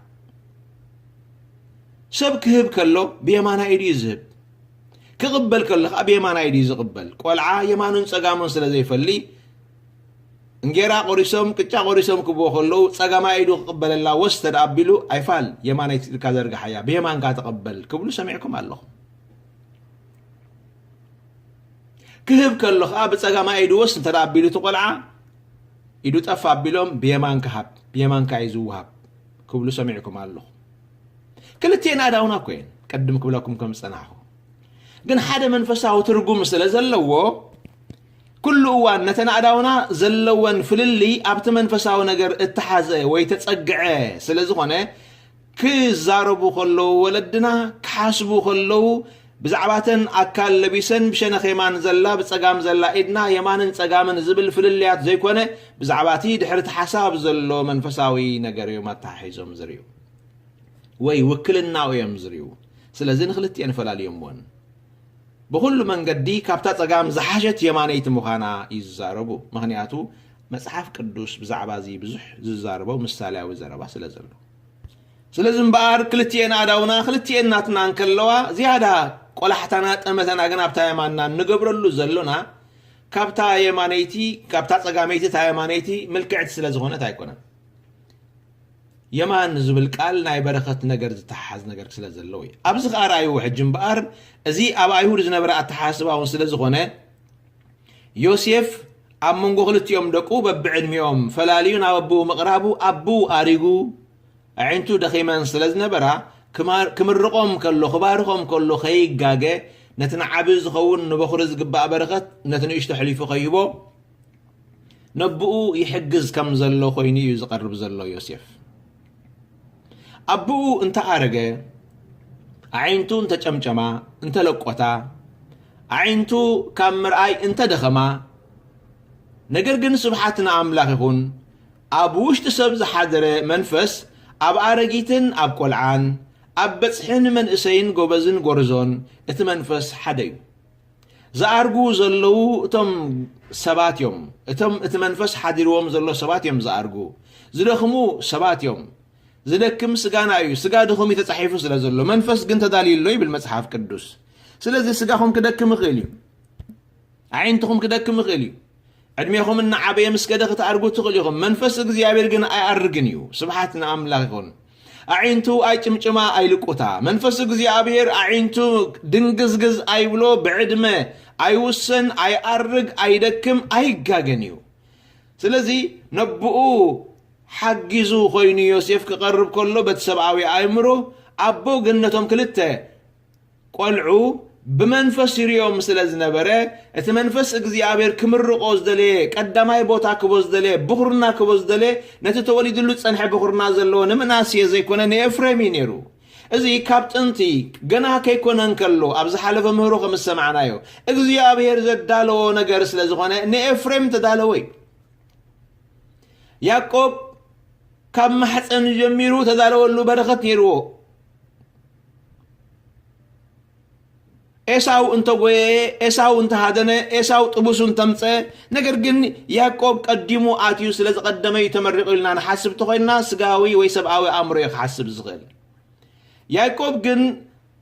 ሰብ ክህብ ከሎ፣ ብየማናይ ኢዱ እዩ ዝህብ። ክቕበል ከሎ ከኣ ብየማናይ ኢዱ እዩ ዝቕበል። ቆልዓ የማኑን ጸጋሙን ስለ ዘይፈሊ፣ እንጌራ ቆሪሶም፣ ቅጫ ቆሪሶም ክብዎ ከለዉ፣ ጸጋማይ ኢዱ ክቕበለላ ወስ እንተ ደኣ ኣቢሉ፣ "ኣይፋል፣ የማነይቲ ኢድካ ዘርግሓያ፣ ብየማንካ ተቐበል" ክብሉ ሰሚዕኩም ኣለኹም። ክህብ ከሎ ከኣ፣ ብጸጋማይ ኢዱ ወስ እንተ ደኣ ኣቢሉ እቲ ቆልዓ፣ ኢዱ ጠፍ ኣቢሎም፣ "ብየማንካ ሃብ፣ ብየማንካ እዩ ዝወሃብ" ክብሉ ሰሚዕኩም ኣለኹም። ክልቲኤን ኣእዳውና እኮ እየን፣ ቅድም ክብለኩም ከም ዝጸናሕኩ። ግን ሓደ መንፈሳዊ ትርጉም ስለ ዘለዎ፣ ኩሉ እዋን ነተን ኣእዳውና ዘለወን ፍልልይ ኣብቲ መንፈሳዊ ነገር እተሓዘ ወይ ተጸግዐ ስለ ዝኾነ፣ ክዛረቡ ከለዉ ወለድና፣ ክሓስቡ ከለዉ፣ ብዛዕባተን ኣካል ለቢሰን ብሸነኽ የማን ዘላ፣ ብጸጋም ዘላ ኢድና፣ የማንን ጸጋምን ዝብል ፍልልያት ዘይኮነ፣ ብዛዕባ እቲ ድሕሪ እቲ ሓሳብ ዘሎ መንፈሳዊ ነገር እዮም ኣተሓሒዞም ዝርእዩ። ወይ ውክልናኡ እዮም ዝርእዩ። ስለዚ ንኽልቲኤን ፈላልዮምወን። ብኹሉ መንገዲ ካብታ ጸጋም ዝሓሸት የማነይቲ ምዃና እዩ ዝዛረቡ። ምኽንያቱ መጽሓፍ ቅዱስ ብዛዕባ እዚ ብዙሕ ዝዛረቦ ምሳሌያዊ ዘረባ ስለ ዘሎ። ስለዚ እምበኣር ክልቲኤን ኣእዳውና ክልቲኤን ናትና እንከለዋ ዝያዳ ቆላሕታና ጠመተና ግን ኣብታ የማንና እንገብረሉ ዘሎና ካብታ የማነይቲ፣ ካብታ ጸጋመይቲ እታ የማነይቲ ምልክዕቲ ስለ ዝኾነት ኣይኮነን። የማን ዝብል ቃል ናይ በረኸት ነገር ዝተሓሓዝ ነገር ስለ ዘለዎ እዩ። ኣብዚ ከኣ ረኣይዎ ሕጂ እምበኣር፣ እዚ ኣብ ኣይሁድ ዝነበረ ኣተሓሳስባ እውን ስለ ዝኾነ፣ ዮሴፍ ኣብ መንጎ ክልቲኦም ደቁ በብዕድሚኦም ፈላልዩ ናብ ኣቦኡ ምቕራቡ፣ ኣቦኡ ኣሪጉ፣ ኣዒንቱ ደኺመን ስለ ዝነበራ፣ ክማር-፣ ክምርቖም ከሎ፣ ክባርኾም ከሎ ከይጋገ፣ ነቲ ንዓቢ ዝኸውን ንበኹሪ ዝግባእ በረኸት ነቲ ንእሽቶ ኣሕሊፉ ከይህቦ፣ ነብኡ ይሕግዝ ከም ዘሎ ኮይኑ እዩ ዝቐርብ ዘሎ ዮሴፍ። ኣቦኡ እንተ ኣረገ፣ ኣዒንቱ እንተ ጨምጨማ፣ እንተ ለቆታ፣ ኣዒንቱ ካብ ምርኣይ እንተ ደኸማ፣ ነገር ግን ስብሓት ንኣምላኽ ይኹን፣ ኣብ ውሽጢ ሰብ ዝሓደረ መንፈስ ኣብ ኣረጊትን ኣብ ቆልዓን፣ ኣብ በጽሕን መንእሰይን ጎበዝን ጎርዞን እቲ መንፈስ ሓደ እዩ። ዝኣርጉ ዘለዉ እቶም ሰባት እዮም። እቶም እቲ መንፈስ ሓዲርዎም ዘሎ ሰባት እዮም ዝኣርጉ። ዝደኽሙ ሰባት እዮም። ዝደክም ስጋና እዩ። ስጋ ድኹም እዩ ተጻሒፉ ስለ ዘሎ፣ መንፈስ ግን ተዳልዩ ኣሎ ይብል መጽሓፍ ቅዱስ። ስለዚ ስጋኹም ክደክም ይኽእል እዩ። ኣዒንትኹም ክደክም ይኽእል እዩ። ዕድሜኹም እናዓበየ ምስ ከደ ክትኣርጉ ትኽእሉ ኢኹም። መንፈስ እግዚኣብሔር ግን ኣይኣርግን እዩ። ስብሓት ንኣምላኽ ይኹን። ኣዒንቱ ኣይጭምጭማ ኣይልቁታ። መንፈስ እግዚኣብሔር ኣዒንቱ ድንግዝግዝ ኣይብሎ፣ ብዕድመ ኣይውሰን፣ ኣይኣርግ፣ ኣይደክም፣ ኣይጋገን እዩ። ስለዚ ነብኡ ሓጊዙ ኮይኑ ዮሴፍ ክቐርብ ከሎ በቲ ሰብኣዊ ኣእምሮ፣ ኣቦ ግን ነቶም ክልተ ቆልዑ ብመንፈስ ይርእዮም ስለ ዝነበረ፣ እቲ መንፈስ እግዚኣብሔር ክምርቖ ዝደለየ፣ ቀዳማይ ቦታ ክቦ ዝደለየ፣ ብኹርና ክቦ ዝደለየ፣ ነቲ ተወሊድሉ ዝጸንሐ ብኹርና ዘለዎ ንምናሴ ዘይኮነ ንኤፍሬም እዩ ነይሩ። እዚ ካብ ጥንቲ ገና ከይኮነ እንከሎ፣ ኣብ ዝሓለፈ ምህሮ ከም ዝሰማዕናዮ፣ እግዚኣብሔር ዘዳለዎ ነገር ስለ ዝኾነ ንኤፍሬም ተዳለወ እዩ። ያዕቆብ ካብ ማሕፀን ጀሚሩ ተዳለወሉ በረኸት ነይርዎ። ኤሳው እንተጎየየ፣ ኤሳው እንተሃደነ፣ ኤሳው ጥቡሱ እንተምፀ፣ ነገር ግን ያዕቆብ ቀዲሙ ኣትዩ ስለ ዝቐደመ እዩ ተመሪቑ ኢልና ንሓስብ ተኾይንና፣ ስጋዊ ወይ ሰብኣዊ ኣእምሮ እዩ ክሓስብ ዝኽእል። ያዕቆብ ግን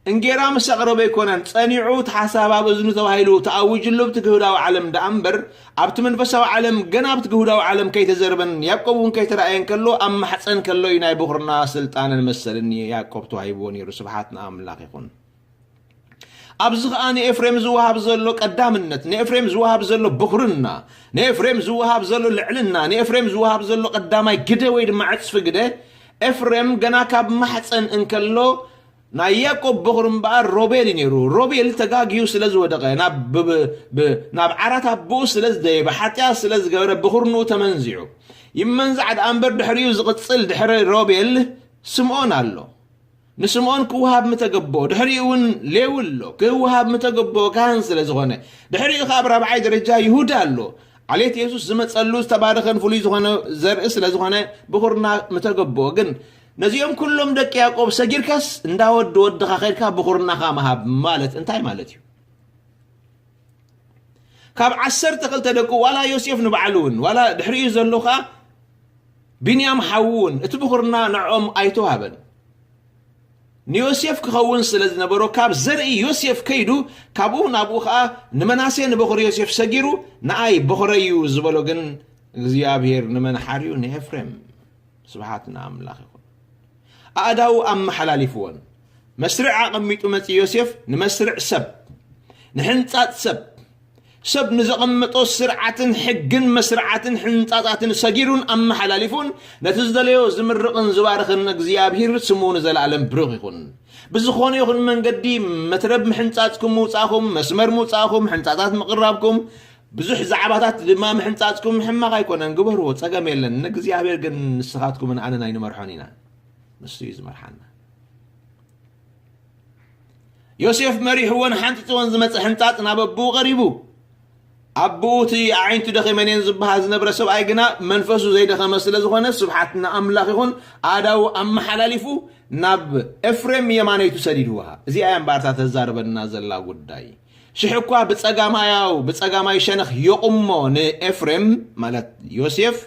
እንጌራ ምስ ኣቕረበ ኣይኮነን ጸኒዑ፣ እቲ ሓሳብ ኣብ እዝኑ ተባሂሉ ተኣዊጅሉ ኣብቲ ግህዳዊ ዓለም ደኣ እምበር፣ ኣብቲ መንፈሳዊ ዓለም ገና ኣብቲ ግህዳዊ ዓለም ከይተዘርበን ያዕቆብ እውን ከይተራእየን ከሎ፣ ኣብ ማሕፀን ከሎ እዩ ናይ ብኹርና ስልጣንን መሰልን ያዕቆብ ተዋሂብዎ ነይሩ። ስብሓት ንኣምላኽ ይኹን። ኣብዚ ኸኣ ንኤፍሬም ዝወሃብ ዘሎ ቀዳምነት፣ ንኤፍሬም ዝወሃብ ዘሎ ብኹርና፣ ንኤፍሬም ዝወሃብ ዘሎ ልዕልና፣ ንኤፍሬም ዝወሃብ ዘሎ ቀዳማይ ግደ ወይ ድማ ዕጽፊ ግደ፣ ኤፍሬም ገና ካብ ማሕፀን እንከሎ ናይ ያዕቆብ ብኹር እምበኣር ሮቤል እዩ ነይሩ። ሮቤል ተጋግዩ ስለ ዝወደቐ፣ ናብ ብ- ብ- ናብ ዓራት ኣቦኡ ስለ ዝደየበ፣ ሓጢኣት ስለ ዝገበረ ብኹርንኡ ተመንዚዑ። ይመንዛዕ ደኣ እምበር ድሕሪኡ ዝቕጽል ድሕሪ ሮቤል ስምኦን ኣሎ። ንስምኦን ክወሃብ ምተገቦ፣ ድሕሪኡ እውን ሌዊ ኣሎ። ክወሃብ ምተገቦ ካህን ስለ ዝኾነ፣ ድሕሪኡ ኸኣ ኣብ ራብዓይ ደረጃ ይሁዳ ኣሎ። ዓሌት የሱስ ዝመጸሉ ዝተባረኸን ፍሉይ ዝኾነ ዘርኢ ስለ ዝኾነ ብኹርና ምተገቦ። ግን ነዚኦም ኩሎም ደቂ ያዕቆብ ሰጊርካስ እንዳ ወዲ ወድኻ ኸድካ ብኹርናኻ ምሃብ ማለት እንታይ ማለት እዩ? ካብ ዓሰርተ ክልተ ደቁ ዋላ ዮሴፍ ንባዕሉ እውን ዋላ ድሕሪኡ ዘሎ ኸኣ ቢንያም ሓዉ እውን እቲ ብኹርና ንዕኦም ኣይተዋህበን። ንዮሴፍ ክኸውን ስለ ዝነበሮ ካብ ዘርኢ ዮሴፍ ከይዱ ካብኡ ናብኡ ኸኣ ንመናሴ ንበኹሪ ዮሴፍ ሰጊሩ ንኣይ በኹረይ እዩ ዝበሎ ግን እግዚኣብሔር ንመን ሓርዩ? ንኤፍሬም። ስብሓት ንኣምላኽ ይኹን። ኣእዳዉ ኣመሓላሊፍወን። መስርዕ ኣቐሚጡ መጺ ዮሴፍ ንመስርዕ ሰብ፣ ንሕንጻጽ ሰብ፣ ሰብ ንዘቐመጦ ስርዓትን ሕግን መስርዓትን ሕንጻጻትን ሰጊሩን ኣመሓላሊፉን ነቲ ዝደለዮ ዝምርቕን ዝባርኽን እግዚኣብሔር ስሙ ንዘለኣለም ብሩኽ ይኹን። ብዝኾነ ይኹን መንገዲ መትረብ ምሕንጻጽኩም ምውጻእኹም፣ መስመር ምውጻእኹም፣ ሕንጻጻት ምቕራብኩም፣ ብዙሕ ዛዕባታት ድማ ምሕንጻጽኩም ሕማቕ ኣይኮነን፣ ግበርዎ፣ ጸገም የለን። ንእግዚኣብሔር ግን ንስኻትኩምን ኣነን ኣይንመርሖን ኢና፣ ንሱ እዩ ዝመርሓና። ዮሴፍ መሪሕዎን ሓንጺጽዎን ዝመጸ ሕንጻጽ ናብ ኣቦኡ ቀሪቡ። ኣቦኡ እቲ ኣዒንቱ ደኺመን እየን ዝበሃል ዝነበረ ሰብኣይ ግና መንፈሱ ዘይደኸመ ስለ ዝኾነ ስብሓት ንኣምላኽ ይኹን ኣእዳዉ ኣመሓላሊፉ ናብ ኤፍሬም የማነይቱ ሰዲድዋ። እዚኣ እያ እምበኣርታ ተዛርበና ዘላ ጉዳይ። ሽሕ እኳ ብጸጋማያው ብጸጋማይ ሸነኽ የቑሞ ንኤፍሬም ማለት ዮሴፍ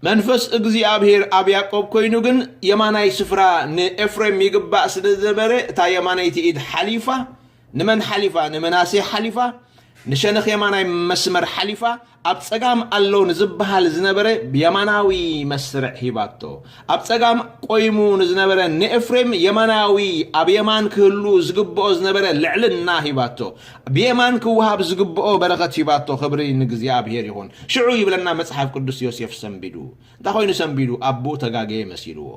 መንፈስ እግዚኣብሔር ኣብ ያዕቆብ ኮይኑ ግን የማናይ ስፍራ ንኤፍሬም ይግባእ ስለ ዝነበረ እታ የማነይቲ ኢድ ሓሊፋ ንመን ሓሊፋ? ንመናሴ ሓሊፋ ንሸነኽ የማናይ መስመር ሓሊፋ ኣብ ጸጋም ኣሎ ንዝበሃል ዝነበረ የማናዊ መስርዕ ሂባቶ። ኣብ ጸጋም ቆይሙ ንዝነበረ ንኤፍሬም የማናዊ ኣብ የማን ክህሉ ዝግብኦ ዝነበረ ልዕልና ሂባቶ። ብየማን ክወሃብ ዝግብኦ በረኸት ሂባቶ። ክብሪ ንእግዚኣብሔር ይኹን። ሽዑ ይብለና መጽሓፍ ቅዱስ ዮሴፍ ሰንቢዱ። እንታይ ኮይኑ ሰንቢዱ? ኣቦኡ ተጋገየ መሲልዎ።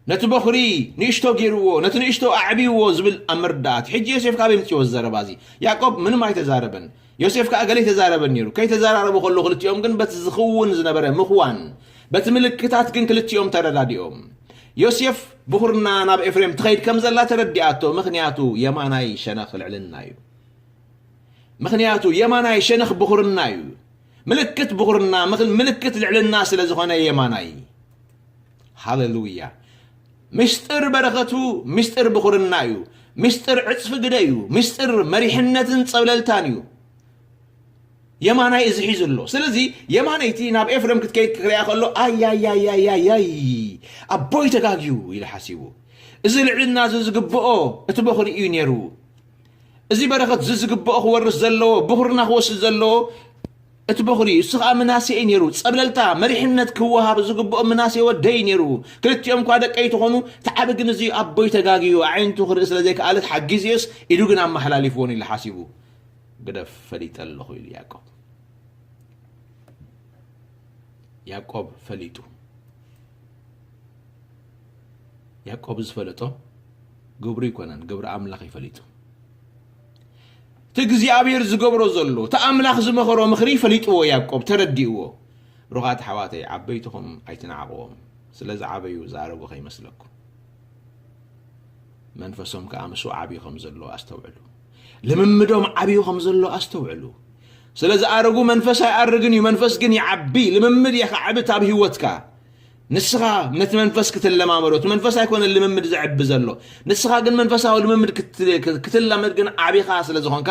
ነቲ በኹሪ ንእሽቶ ገይርዎ፣ ነቲ ንእሽቶ ኣዕብይዎ ዝብል ኣብ መርዳእቲ። ሕጂ ዮሴፍ ካበይ ምጽዎ ዘረባ እዚ? ያዕቆብ ምንም ኣይተዛረበን። ዮሴፍ ከኣ ገለ ይተዛረበን ነይሩ። ከይተዘራረቡ ከሎ ክልቲኦም ግን በቲ ዝኽውን ዝነበረ ምኽዋን፣ በቲ ምልክታት ግን ክልቲኦም ተረዳዲኦም። ዮሴፍ ብኹርና ናብ ኤፍሬም ትኸይድ ከም ዘላ ተረዲኣቶ፣ ምኽንያቱ የማናይ ሸነኽ ልዕልና እዩ። ምኽንያቱ የማናይ ሸነኽ ብኹርና እዩ። ምልክት ብኹርና፣ ምኽ- ምልክት ልዕልና ስለ ዝኾነ የማናይ። ሃሌሉያ። ምስጢር በረኸቱ ምስጢር ብኹርና እዩ። ምስጢር ዕጽፊ ግደ እዩ። ምስጢር መሪሕነትን ጸብለልታን እዩ። የማናይ እዚ ሒዙ ኣሎ። ስለዚ የማነይቲ ናብ ኤፍሬም ክትከይድ ክሪኣ ከሎ ኣያያያያያይ ኣቦይ ተጋግዩ ኢሉ ሓሲቡ። እዚ ልዕልና እዚ ዝግብኦ እቲ በኹሪ እዩ ነይሩ። እዚ በረኸት እዚ ዝግብኦ ክወርስ ዘለዎ ብኹርና ክወስድ ዘለዎ እቲ በኹሪ እዩ። እሱ ኸዓ ምናሴ እዩ ነይሩ። ጸብለልታ መሪሕነት ክወሃብ ዝግብኦ ምናሴ ወደይ ነይሩ። ክልቲኦም እኳ ደቀይ ተኾኑ፣ እቲ ዓቢ ግን እዚ ኣቦይ ተጋግዩ፣ ኣዒንቱ ክርኢ ስለ ዘይከኣለት ሓጊዝዮስ ኢዱ ግን ኣመሓላሊፍዎን ኢሉ ሓሲቡ። ግደፍ ፈሊጠ ኣለኹ ኢሉ ያዕቆብ። ያዕቆብ ፈሊጡ። ያዕቆብ ዝፈለጦ ግብሩ ኣይኮነን፣ ግብሪ ኣምላኽ እዩ ፈሊጡ። እቲ እግዚኣብሔር ዝገብሮ ዘሎ፣ እቲ ኣምላኽ ዝመኸሮ ምኽሪ ፈሊጥዎ ያዕቆብ፣ ተረዲእዎ። ብሩኻት ኣሕዋተይ፣ ዓበይትኹም ኣይትንዓቕዎም፣ ስለ ዝዓበዩ ዝኣረጉ ከይመስለኩም። መንፈሶም ከኣ ምስኡ ዓብዩ ከም ዘሎ ኣስተውዕሉ። ልምምዶም ዓብዩ ከም ዘሎ ኣስተውዕሉ። ስለ ዝኣረጉ መንፈስ ኣይኣርግን እዩ፣ መንፈስ ግን ይዓቢ። ልምምድ እየ ከዓቢ ኣብ ህይወትካ። ንስኻ ነቲ መንፈስ ክትለማመዶ፣ እቲ መንፈስ ኣይኮነን ልምምድ ዘዕቢ ዘሎ። ንስኻ ግን መንፈሳዊ ልምምድ ክት-፣ ክትላመድ ግን ዓቢኻ ስለ ዝኾንካ፣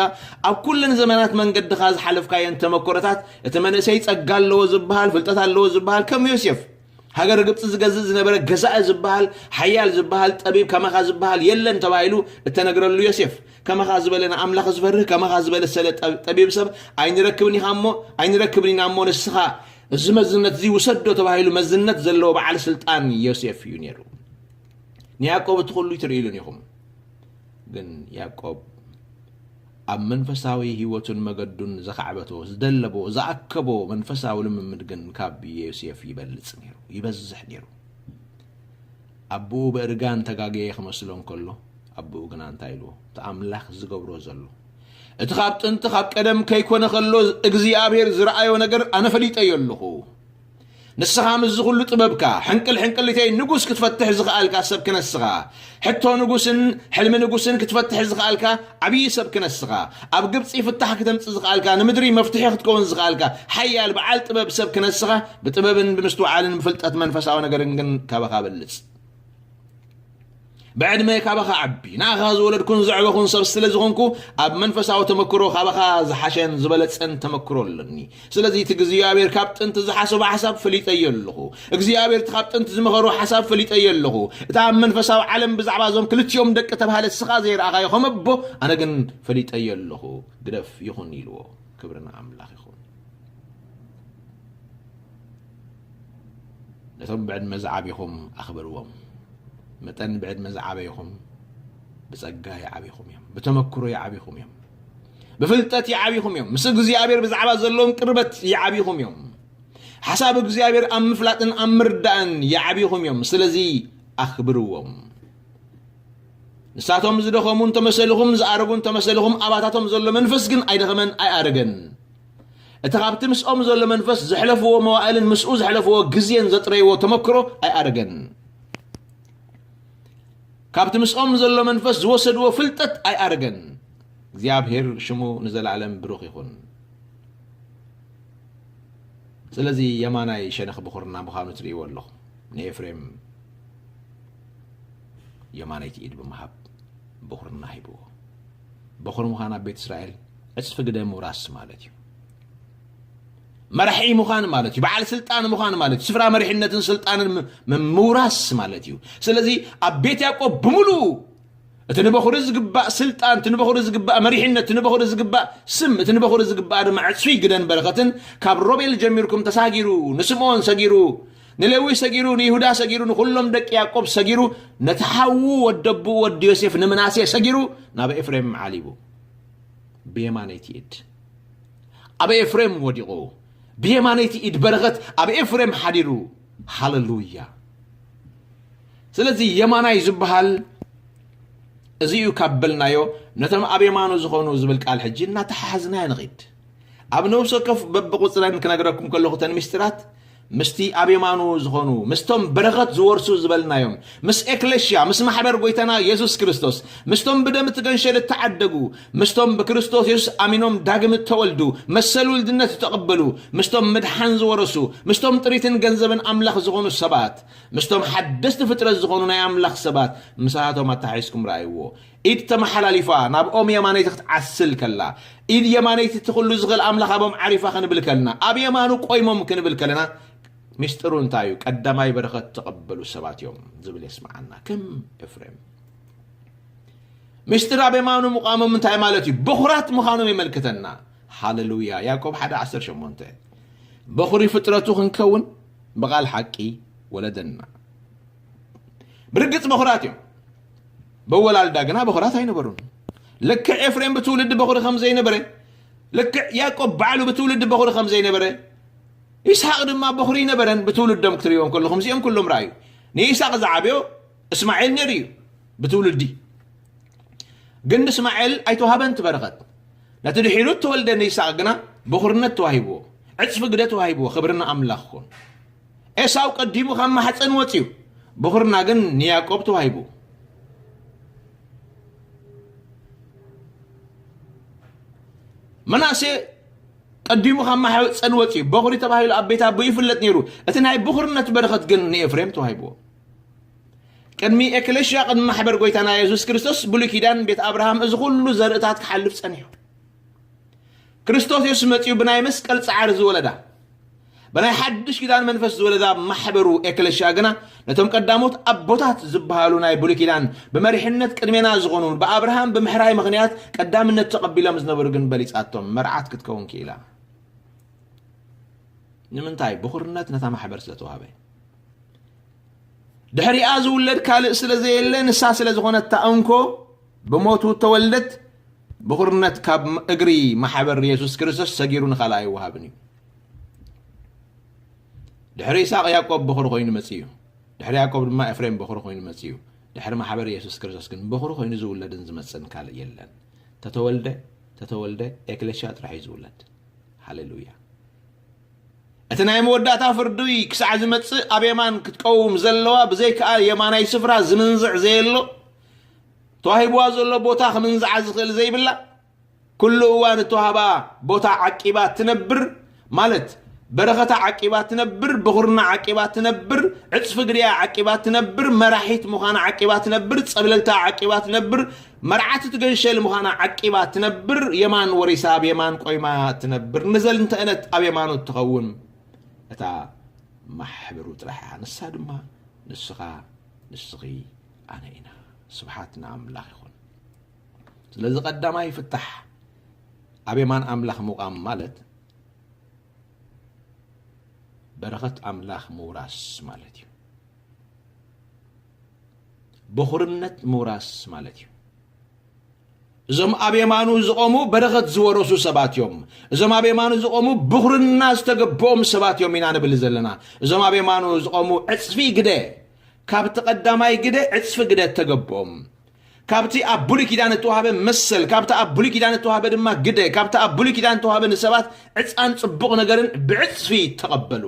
ኣብ ኩለን ዘመናት መንገድኻ ዝሓለፍካየን ተመክሮታት፣ እቲ መንእሰይ ጸጋ ኣለዎ ዝበሃል፣ ፍልጠት ኣለዎ ዝበሃል፣ ከም ዮሴፍ፣ ሃገር ግብፂ ዝገዝእ ዝነበረ ገዛኢ ዝበሃል፣ ሓያል ዝበሃል፣ ጠቢብ፣ ከማኻ ዝበሃል የለን ተባሂሉ እተነግረሉ ዮሴፍ፣ ከማኻ ዝበለ ንኣምላኽ ዝፈርህ፣ ከማኻ ዝበለ ሰለ ጠ-፣ ጠቢብ ሰብ ኣይንረክብን ኢኻ እሞ፣ ኣይንረክብን ኢና እሞ፣ ንስኻ እዚ መዝነት እዚ ውሰዶ ተባሂሉ መዝነት ዘለዎ በዓል ስልጣን ዮሴፍ እዩ ነይሩ። ንያዕቆብ እቲ ኩሉ ኣይትርእይሉን ኢኹም። ግን ያዕቆብ ኣብ መንፈሳዊ ህይወቱን መገዱን ዘኻዕበቶ፣ ዝደለቦ፣ ዝኣከቦ መንፈሳዊ ልምምድ ግን ካብ ዮሴፍ ይበልጽ ነይሩ፣ ይበዝሕ ነይሩ። ኣቦኡ ብእርጋን ተጋገየ ክመስሎ እንከሎ፣ ኣቦኡ ግና እንታይ ኢልዎ? እቲ ኣምላኽ ዝገብሮ ዘሎ፣ እቲ ካብ ጥንቲ ካብ ቀደም ከይኮነ ከሎ እግዚኣብሔር ዝረኣዮ ነገር ኣነ ፈሊጠዮ ኣለኹ። ንስኻ ምስዚ ኩሉ ጥበብካ፣ ሕንቅል ሕንቅሊተይ ንጉስ ክትፈትሕ ዝኸኣልካ ሰብ ክነስኻ፣ ሕቶ ንጉስን ሕልሚ ንጉስን ክትፈትሕ ዝኸኣልካ ዓብዪ ሰብ ክነስኻ፣ ኣብ ግብፂ ፍታሕ ክተምፅእ ዝኸኣልካ፣ ንምድሪ መፍትሒ ክትከውን ዝኸኣልካ ሓያል በዓል ጥበብ ሰብ ክነስኻ፣ ብጥበብን ብምስትውዓልን ብፍልጠት መንፈሳዊ ነገርን ግን ካባኻ በልፅ። ብዕድመ ካባኻ ዓቢ፣ ንኣኻ ዝወለድኩን ዘዕበኹን ሰብ ስለ ዝኾንኩ፣ ኣብ መንፈሳዊ ተመክሮ ካባኻ ዝሓሸን ዝበለጸን ተመክሮ ኣለኒ። ስለዚ እቲ እግዚኣብሔር ካብ ጥንቲ ዝሓሰቦ ሓሳብ ፈሊጠዮ ኣለኹ። እግዚኣብሔር እቲ ካብ ጥንቲ ዝመኸሮ ሓሳብ ፈሊጠዮ ኣለኹ። እታ ኣብ መንፈሳዊ ዓለም ብዛዕባ እዞም ክልቲኦም ደቂ ተባህለ እስኻ ዘይረኣኻዮ ከም ኣቦ፣ ኣነ ግን ፈሊጠዮ ኣለኹ። ግደፍ ይኹን ኢልዎ። ክብሪ ንኣምላኽ ይኹን። ነቶም ብዕድመ ዝዓቢኹም ኣኽብርዎም። መጠን ብዕድመ ዝዓበይኹም ብጸጋ ይዓቢኹም እዮም፣ ብተመክሮ ይዓቢኹም እዮም፣ ብፍልጠት ይዓቢኹም እዮም፣ ምስ እግዚኣብሔር ብዛዕባ ዘለዎም ቅርበት ይዓቢኹም እዮም፣ ሓሳብ እግዚኣብሔር ኣብ ምፍላጥን ኣብ ምርዳእን ይዓቢኹም እዮም። ስለዚ ኣኽብርዎም። ንሳቶም ዝደኸሙ እንተመሰልኹም፣ ዝኣረጉ እንተመሰልኹም፣ ኣባታቶም ዘሎ መንፈስ ግን ኣይደኸመን፣ ኣይኣረገን። እቲ ካብቲ ምስኦም ዘሎ መንፈስ ዘሕለፍዎ መዋእልን ምስኡ ዘሕለፍዎ ግዜን ዘጥረይዎ ተመክሮ ኣይኣረገን። ካብቲ ምስኦም ዘሎ መንፈስ ዝወሰድዎ ፍልጠት ኣይኣረገን። እግዚኣብሔር ሽሙ ንዘለኣለም ብሩኽ ይኹን። ስለዚ የማናይ ሸነኽ ብኹርና ምዃኑ ትርእይዎ ኣለኹም። ንኤፍሬም የማነይቲ ኢድ ብምሃብ ብኹርና ሂብዎ። በኹሪ ምዃን ኣብ ቤት እስራኤል ዕጽፊ ግደ ምውራስ ማለት እዩ። መራሒ ምዃን ማለት እዩ። በዓል ስልጣን ምዃን ማለት እዩ። ስፍራ መሪሕነትን ስልጣንን ም-፣ ም-፣ ምውራስ ማለት እዩ። ስለዚ ኣብ ቤት ያዕቆብ ብምሉኡ እቲ ንበኹሪ ዝግባእ ስልጣን፣ እቲ ንበኹሪ ዝግባእ መሪሕነት፣ እቲ ንበኹሪ ዝግባእ ስም፣ እቲ ንበኹሪ ዝግባእ ድማ ዕጽፊ ግደን በረኸትን ካብ ሮቤል ጀሚርኩም ተሳጊሩ፣ ንስምዖን ሰጊሩ፣ ንሌዊ ሰጊሩ፣ ንይሁዳ ሰጊሩ፣ ንኹሎም ደቂ ያዕቆብ ሰጊሩ፣ ነቲ ሓዉ ወዲ ኣቦኡ ወዲ ዮሴፍ ንምናሴ ሰጊሩ ናብ ኤፍሬም ዓሊቡ። ብየማነይቲ ኢድ ኣብ ኤፍሬም ወዲቑ፣ ብየማነይቲ ኢድ በረኸት ኣብ ኤፍሬም ሓዲሩ። ሃለሉያ። ስለዚ የማናይ ዝበሃል እዚ እዩ ካብ በልናዮ፣ ነቶም ኣብ የማኑ ዝኾኑ ዝብል ቃል ሕጂ እናተሓሓዝናዮ ንኺድ። ኣብ ነብሲ ወከፍ በብቑጽረን ክነግረኩም ከለኹ፣ እተን ምስጢራት ምስቲ ኣብ የማኑ ዝኾኑ፣ ምስቶም በረኸት ዝወርሱ ዝበልናዮም፣ ምስ ኤክለሽያ፣ ምስ ማሕበር ጎይታና የሱስ ክርስቶስ፣ ምስቶም ብደም እቲ ገንሸል እተዓደጉ፣ ምስቶም ብክርስቶስ የሱስ ኣሚኖም ዳግም እተወልዱ፣ መሰል ውልድነት ዝተቐበሉ፣ ምስቶም ምድሓን ዝወረሱ፣ ምስቶም ጥሪትን ገንዘብን ኣምላኽ ዝኾኑ ሰባት፣ ምስቶም ሓደስቲ ፍጥረት ዝኾኑ ናይ ኣምላኽ ሰባት፣ ምሳቶም ኣተሓሒዝኩም ረኣይዎ። ኢድ ተመሓላሊፋ ናብኦም የማነይቲ ክትዓስል ከላ፣ ኢድ የማነይቲ እቲ ኩሉ ዝኽእል ኣምላኽ ኣብኦም ዓሪፋ ክንብል ከለና፣ ኣብ የማኑ ቆይሞም ክንብል ከለና፣ ሚስጥሩ እንታይ እዩ? ቀዳማይ በረኸት ተቐበሉ ሰባት እዮም ዝብል የስምዓና። ከም ኤፍሬም ሚስጥር ኣብ የማኑ ምቋሞም እንታይ ማለት እዩ? በኹራት ምዃኖም የመልክተና። ሃሌሉያ። ያዕቆብ ሓደ ዓሰርተ ሸሞንተ፣ በኹሪ ፍጥረቱ ክንከውን ብቓል ሓቂ ወለደና። ብርግጽ በኹራት እዮም። በወላልዳ ግና በኹራት ኣይነበሩን። ልክዕ ኤፍሬም ብትውልዲ በኹሪ ከም ዘይነበረ፣ ልክዕ ያዕቆብ ባዕሉ ብትውልዲ በኹሪ ከም ዘይነበረ፣ ይስሐቅ ድማ በኹሪ ይነበረን። ብትውልዶም ክትርእዮም ከለኹም እዚኦም ኩሎም ረኣዩ። ንይስሐቅ ዝዓብዮ እስማኤል ነይሩ እዩ ብትውልዲ። ግን ንእስማኤል ኣይተዋህበን እቲ በረኸት። ነቲ ድሒሩ እተወልደ ንይስሐቅ ግና በኹርነት ተዋሂብዎ፣ ዕጽፊ ግደ ተዋሂብዎ። ክብሪ ንኣምላኽ ይኹን። ኤሳው ቀዲሙ ካብ ማሕፀን ወፅዩ፣ በኹርና ግን ንያዕቆብ ተዋሂቡ። መናሴ ቀዲሙ ካብ ማሕፀን ወፅዩ፣ በኹሪ ተባሂሉ ኣብ ቤት ኣቦኡ ይፍለጥ ነይሩ። እቲ ናይ በኹርነት በረኸት ግን ንኤፍሬም ተዋሂብዎ። ቅድሚ ኤክለሽያ፣ ቅድሚ ማሕበር ጎይታና የሱስ ክርስቶስ፣ ብሉይ ኪዳን፣ ቤት ኣብርሃም፣ እዚ ኩሉ ዘርእታት ክሓልፍ ጸኒሑ። ክርስቶስ የሱስ መጺኡ ብናይ መስቀል ጻዕሪ ዝወለዳ፣ ብናይ ሓድሽ ኪዳን መንፈስ ዝወለዳ ማሕበሩ ኤክለሽያ ግና ነቶም ቀዳሞት ኣቦታት ዝበሃሉ ናይ ብሉይ ኪዳን ብመሪሕነት ቅድሜና ዝኾኑ ብኣብርሃም ብምሕራይ ምኽንያት ቀዳምነት ተቐቢሎም ዝነበሩ ግን በሊጻቶም መርዓት ክትከውን ክኢላ። ንምንታይ? ብኹርነት ነታ ማሕበር ስለ ተዋህበ። ድሕሪኣ ዝውለድ ካልእ ስለ ዘየለ፣ ንሳ ስለ ዝኾነት እታ እንኮ ብሞቱ እተወልደት ብኹርነት ካብ እግሪ ማሕበር የሱስ ክርስቶስ ሰጊሩ ንኻልእ ኣይወሃብን እዩ። ድሕሪ ይስሐቅ ያዕቆብ በኹሪ ኮይኑ መጺኡ እዩ። ድሕሪ ያዕቆብ ድማ ኤፍሬም በኹሪ ኮይኑ መጺኡ እዩ። ድሕሪ ማሕበር የሱስ ክርስቶስ ግን በኹሪ ኮይኑ ዝውለድን ዝመጽእን ካልእ የለን። ተተወልደ፣ ተተወልደ ኤክለሽያ ጥራሕ እዩ ዝውለድ። ሃሌሉያ። እቲ ናይ መወዳእታ ፍርዲ ክሳዕ ዝመጽእ ኣብ የማን ክትቀውም ዘለዋ ብዘይከኣ የማናይ ስፍራ ዝምንዝዕ ዘየሎ ተዋሂብዋ ዘሎ ቦታ ክምንዝዓ ዝኽእል ዘይብላ ኩሉ እዋን እተዋህባ ቦታ ዓቂባ ትነብር ማለት በረኸታ ዓቂባ ትነብር፣ ብኹርና ዓቂባ ትነብር፣ ዕጽፊ ግደያ ዓቂባ ትነብር፣ መራሒት ምዃና ዓቂባ ትነብር፣ ጸብለልታ ዓቂባ ትነብር፣ መርዓቲ ትገንሸል ምዃና ዓቂባ ትነብር፣ የማን ወሪሳ ኣብ የማን ቆይማ ትነብር። ንዘልንተእነት ኣብ የማኑ ትኸውን እታ ማሕበሩ ጥራሕ እያ። ንሳ ድማ ንስኻ፣ ንስኺ፣ ኣነ ኢና። ስብሓት ንኣምላኽ ይኹን። ስለዚ ቀዳማይ ፍታሕ ኣብ የማን ኣምላኽ ምቋም ማለት በረኸት ኣምላኽ ምውራስ ማለት እዩ። በኹርነት ምውራስ ማለት እዩ። እዞም ኣብ የማኑ ዝቖሙ በረኸት ዝወረሱ ሰባት እዮም። እዞም ኣብ የማኑ ዝቖሙ ብኹርና ዝተገብኦም ሰባት እዮም ኢና ንብል ዘለና። እዞም ኣብ የማኑ ዝቖሙ ዕጽፊ ግደ፣ ካብቲ ቀዳማይ ግደ ዕጽፊ ግደ እተገብኦም፣ ካብቲ ኣብ ብሉይ ኪዳን እተዋህበ መሰል፣ ካብቲ ኣብ ብሉይ ኪዳን እተዋህበ ድማ ግደ፣ ካብቲ ኣብ ብሉይ ኪዳን እተዋህበ ንሰባት ዕጻን ጽቡቕ ነገርን ብዕጽፊ ተቐበሉ።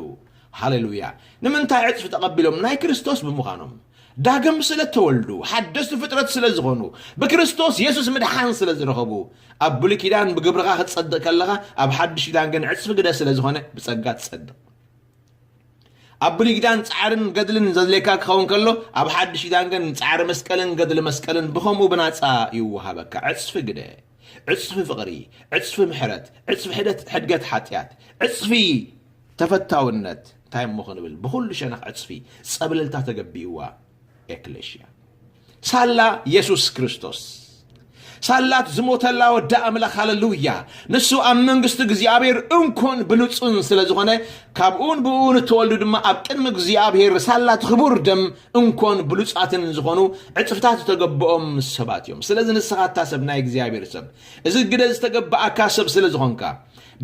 ሃሌሉያ። ንምንታይ ዕጽፊ ተቐቢሎም? ናይ ክርስቶስ ብምዃኖም። ዳግም ስለ ተወልዱ፣ ሓደስቲ ፍጥረት ስለ ዝኾኑ፣ ብክርስቶስ የሱስ ምድሓን ስለ ዝረኸቡ። ኣብ ብሉይ ኪዳን ብግብርኻ ክትጸድቕ ከለኻ፣ ኣብ ሓድሽ ኪዳን ግን ዕጽፊ ግደ ስለ ዝኾነ ብጸጋ ትጸድቕ። ኣብ ብሉይ ኪዳን ጻዕርን ገድልን ዘድልየካ ክኸውን ከሎ፣ ኣብ ሓድሽ ኪዳን ግን ጻዕሪ መስቀልን ገድሊ መስቀልን ብኸምኡ ብናጻ ይወሃበካ። ዕጽፊ ግደ፣ ዕጽፊ ፍቕሪ፣ ዕጽፊ ምሕረት፣ ዕጽፊ ሕደት-፣ ሕድገት ሓጢኣት፣ ዕጽፊ ተፈታውነት። እንታይ እሞ ክንብል? ብኹሉ ሸነኽ ዕጽፊ ጸብለልታ ተገቢእዋ ኤክሌሽያ። ሳላ የሱስ ክርስቶስ፣ ሳላት ዝሞተላ ወዲ ኣምላኽ፣ ሃሌሉያ። ንሱ ኣብ መንግስቲ እግዚኣብሔር እንኮን ብሉጽን ስለ ዝኾነ፣ ካብኡን ብኡን እተወልዱ ድማ ኣብ ቅድሚ እግዚኣብሔር ሳላት ክቡር ደም እንኮን ብሉጻትን ዝኾኑ ዕጽፍታት ዝተገብኦም ሰባት እዮም። ስለዚ ንስኻ እታ ሰብ ናይ እግዚኣብሔር ሰብ፣ እዚ ግደ ዝተገበኣካ ሰብ ስለ ዝኾንካ፣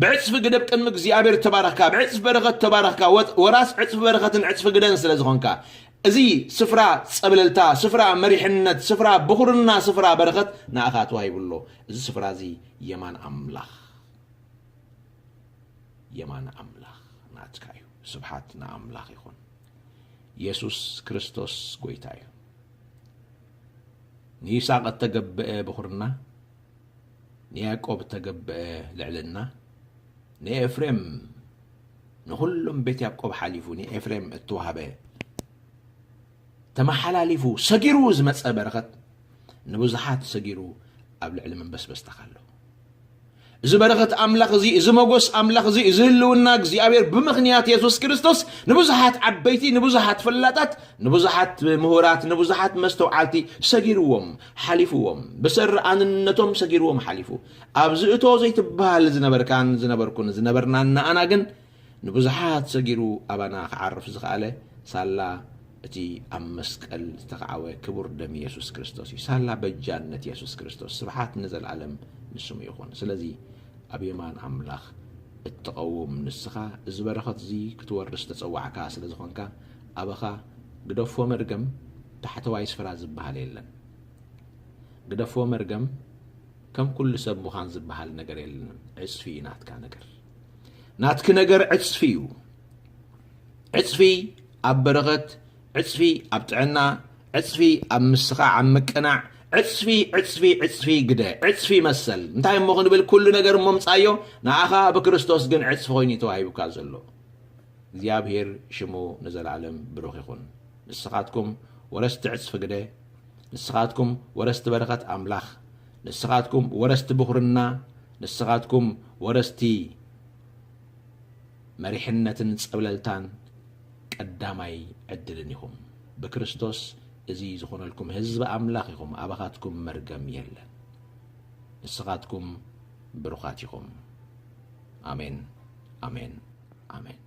ብዕጽፊ ግደ ኣብ ቅድሚ እግዚኣብሔር ተባረኽካ፣ ብዕጽፊ በረኸት ተባረኽካ፣ ወ-፣ ወራስ ዕጽፊ በረኸትን ዕጽፊ ግደን ስለ ዝኾንካ፣ እዚ ስፍራ ጸብለልታ፣ ስፍራ መሪሕነት፣ ስፍራ ብኹርና፣ ስፍራ በረኸት ንኣኻ ተዋሂቡ ኣሎ። እዚ ስፍራ እዚ የማን ኣምላኽ፣ የማን ኣምላኽ ናትካ እዩ። ስብሓት ንኣምላኽ ይኹን። የሱስ ክርስቶስ ጐይታ እዩ። ንይስሐቅ እተገብአ ብኹርና፣ ንያዕቆብ እተገብአ ልዕልና፣ ንኤፍሬም፣ ንኹሎም ቤት ያዕቆብ ሓሊፉ ንኤፍሬም እተዋህበ፣ ተመሓላሊፉ ሰጊሩ ዝመጸ በረኸት፣ ንብዙሓት ሰጊሩ ኣብ ልዕሊ መንበስበስታ ኣሎ። እዚ በረኸት ኣምላኽ እዚ፣ እዚ መጎስ ኣምላኽ እዚ፣ እዚ ህልውና እግዚኣብሔር ብምኽንያት የሱስ ክርስቶስ ንብዙሓት ዓበይቲ፣ ንብዙሓት ፈላጣት፣ ንብዙሓት ምሁራት፣ ንብዙሓት መስተውዓልቲ ሰጊርዎም፣ ሓሊፍዎም። ብሰሪ ኣንነቶም ሰጊርዎም ሓሊፉ። ኣብዚ እቶ ዘይትበሃል ዝነበርካን ዝነበርኩን ዝነበርናን ንኣና ግን ንብዙሓት ሰጊሩ ኣባና ክዓርፍ ዝኸኣለ ሳላ እቲ ኣብ መስቀል ዝተኻዕወ ክቡር ደም የሱስ ክርስቶስ እዩ። ሳላ በጃነት የሱስ ክርስቶስ። ስብሓት ንዘለኣለም ንስሙ ይኹን። ስለዚ ኣብ የማን ኣምላኽ እትቐውም ንስኻ፣ እዚ በረኸት እዚ ክትወርስ ዝተጸዋዕካ ስለ ዝኾንካ፣ ኣባኻ ግደፎ መርገም፣ ታሕተዋይ ስፍራ ዝበሃል የለን። ግደፎ መርገም፣ ከም ኩሉ ሰብ ምዃን ዝበሃል ነገር የለን። ዕጽፊ እዩ ናትካ ነገር። ናትኪ ነገር ዕጽፊ እዩ። ዕጽፊ ኣብ በረኸት፣ ዕጽፊ ኣብ ጥዕና፣ ዕጽፊ ኣብ ምስኻዕ፣ ኣብ ምቅናዕ፣ ዕጽፊ፣ ዕጽፊ፣ ዕጽፊ ግደ፣ ዕጽፊ መሰል። እንታይ እሞ ክንብል? ኩሉ ነገር እሞ ምጻዮ፣ ንኣኻ ብክርስቶስ ግን ዕጽፊ ኮይኑ እዩ ተዋሂቡካ ዘሎ። እግዚኣብሔር ሽሙ ንዘለኣለም ብሩኽ ይኹን። ንስኻትኩም ወረስቲ ዕጽፊ ግደ፣ ንስኻትኩም ወረስቲ በረኸት ኣምላኽ፣ ንስኻትኩም ወረስቲ ብኹርና፣ ንስኻትኩም ወረስቲ መሪሕነትን ጸብለልታን ቀዳማይ ዕድልን ኢኹም። ብክርስቶስ እዚ ዝኾነልኩም ህዝቢ ኣምላኽ ኢኹም። ኣባኻትኩም መርገም የለን። ንስኻትኩም ብሩኻት ኢኹም። ኣሜን፣ ኣሜን፣ ኣሜን።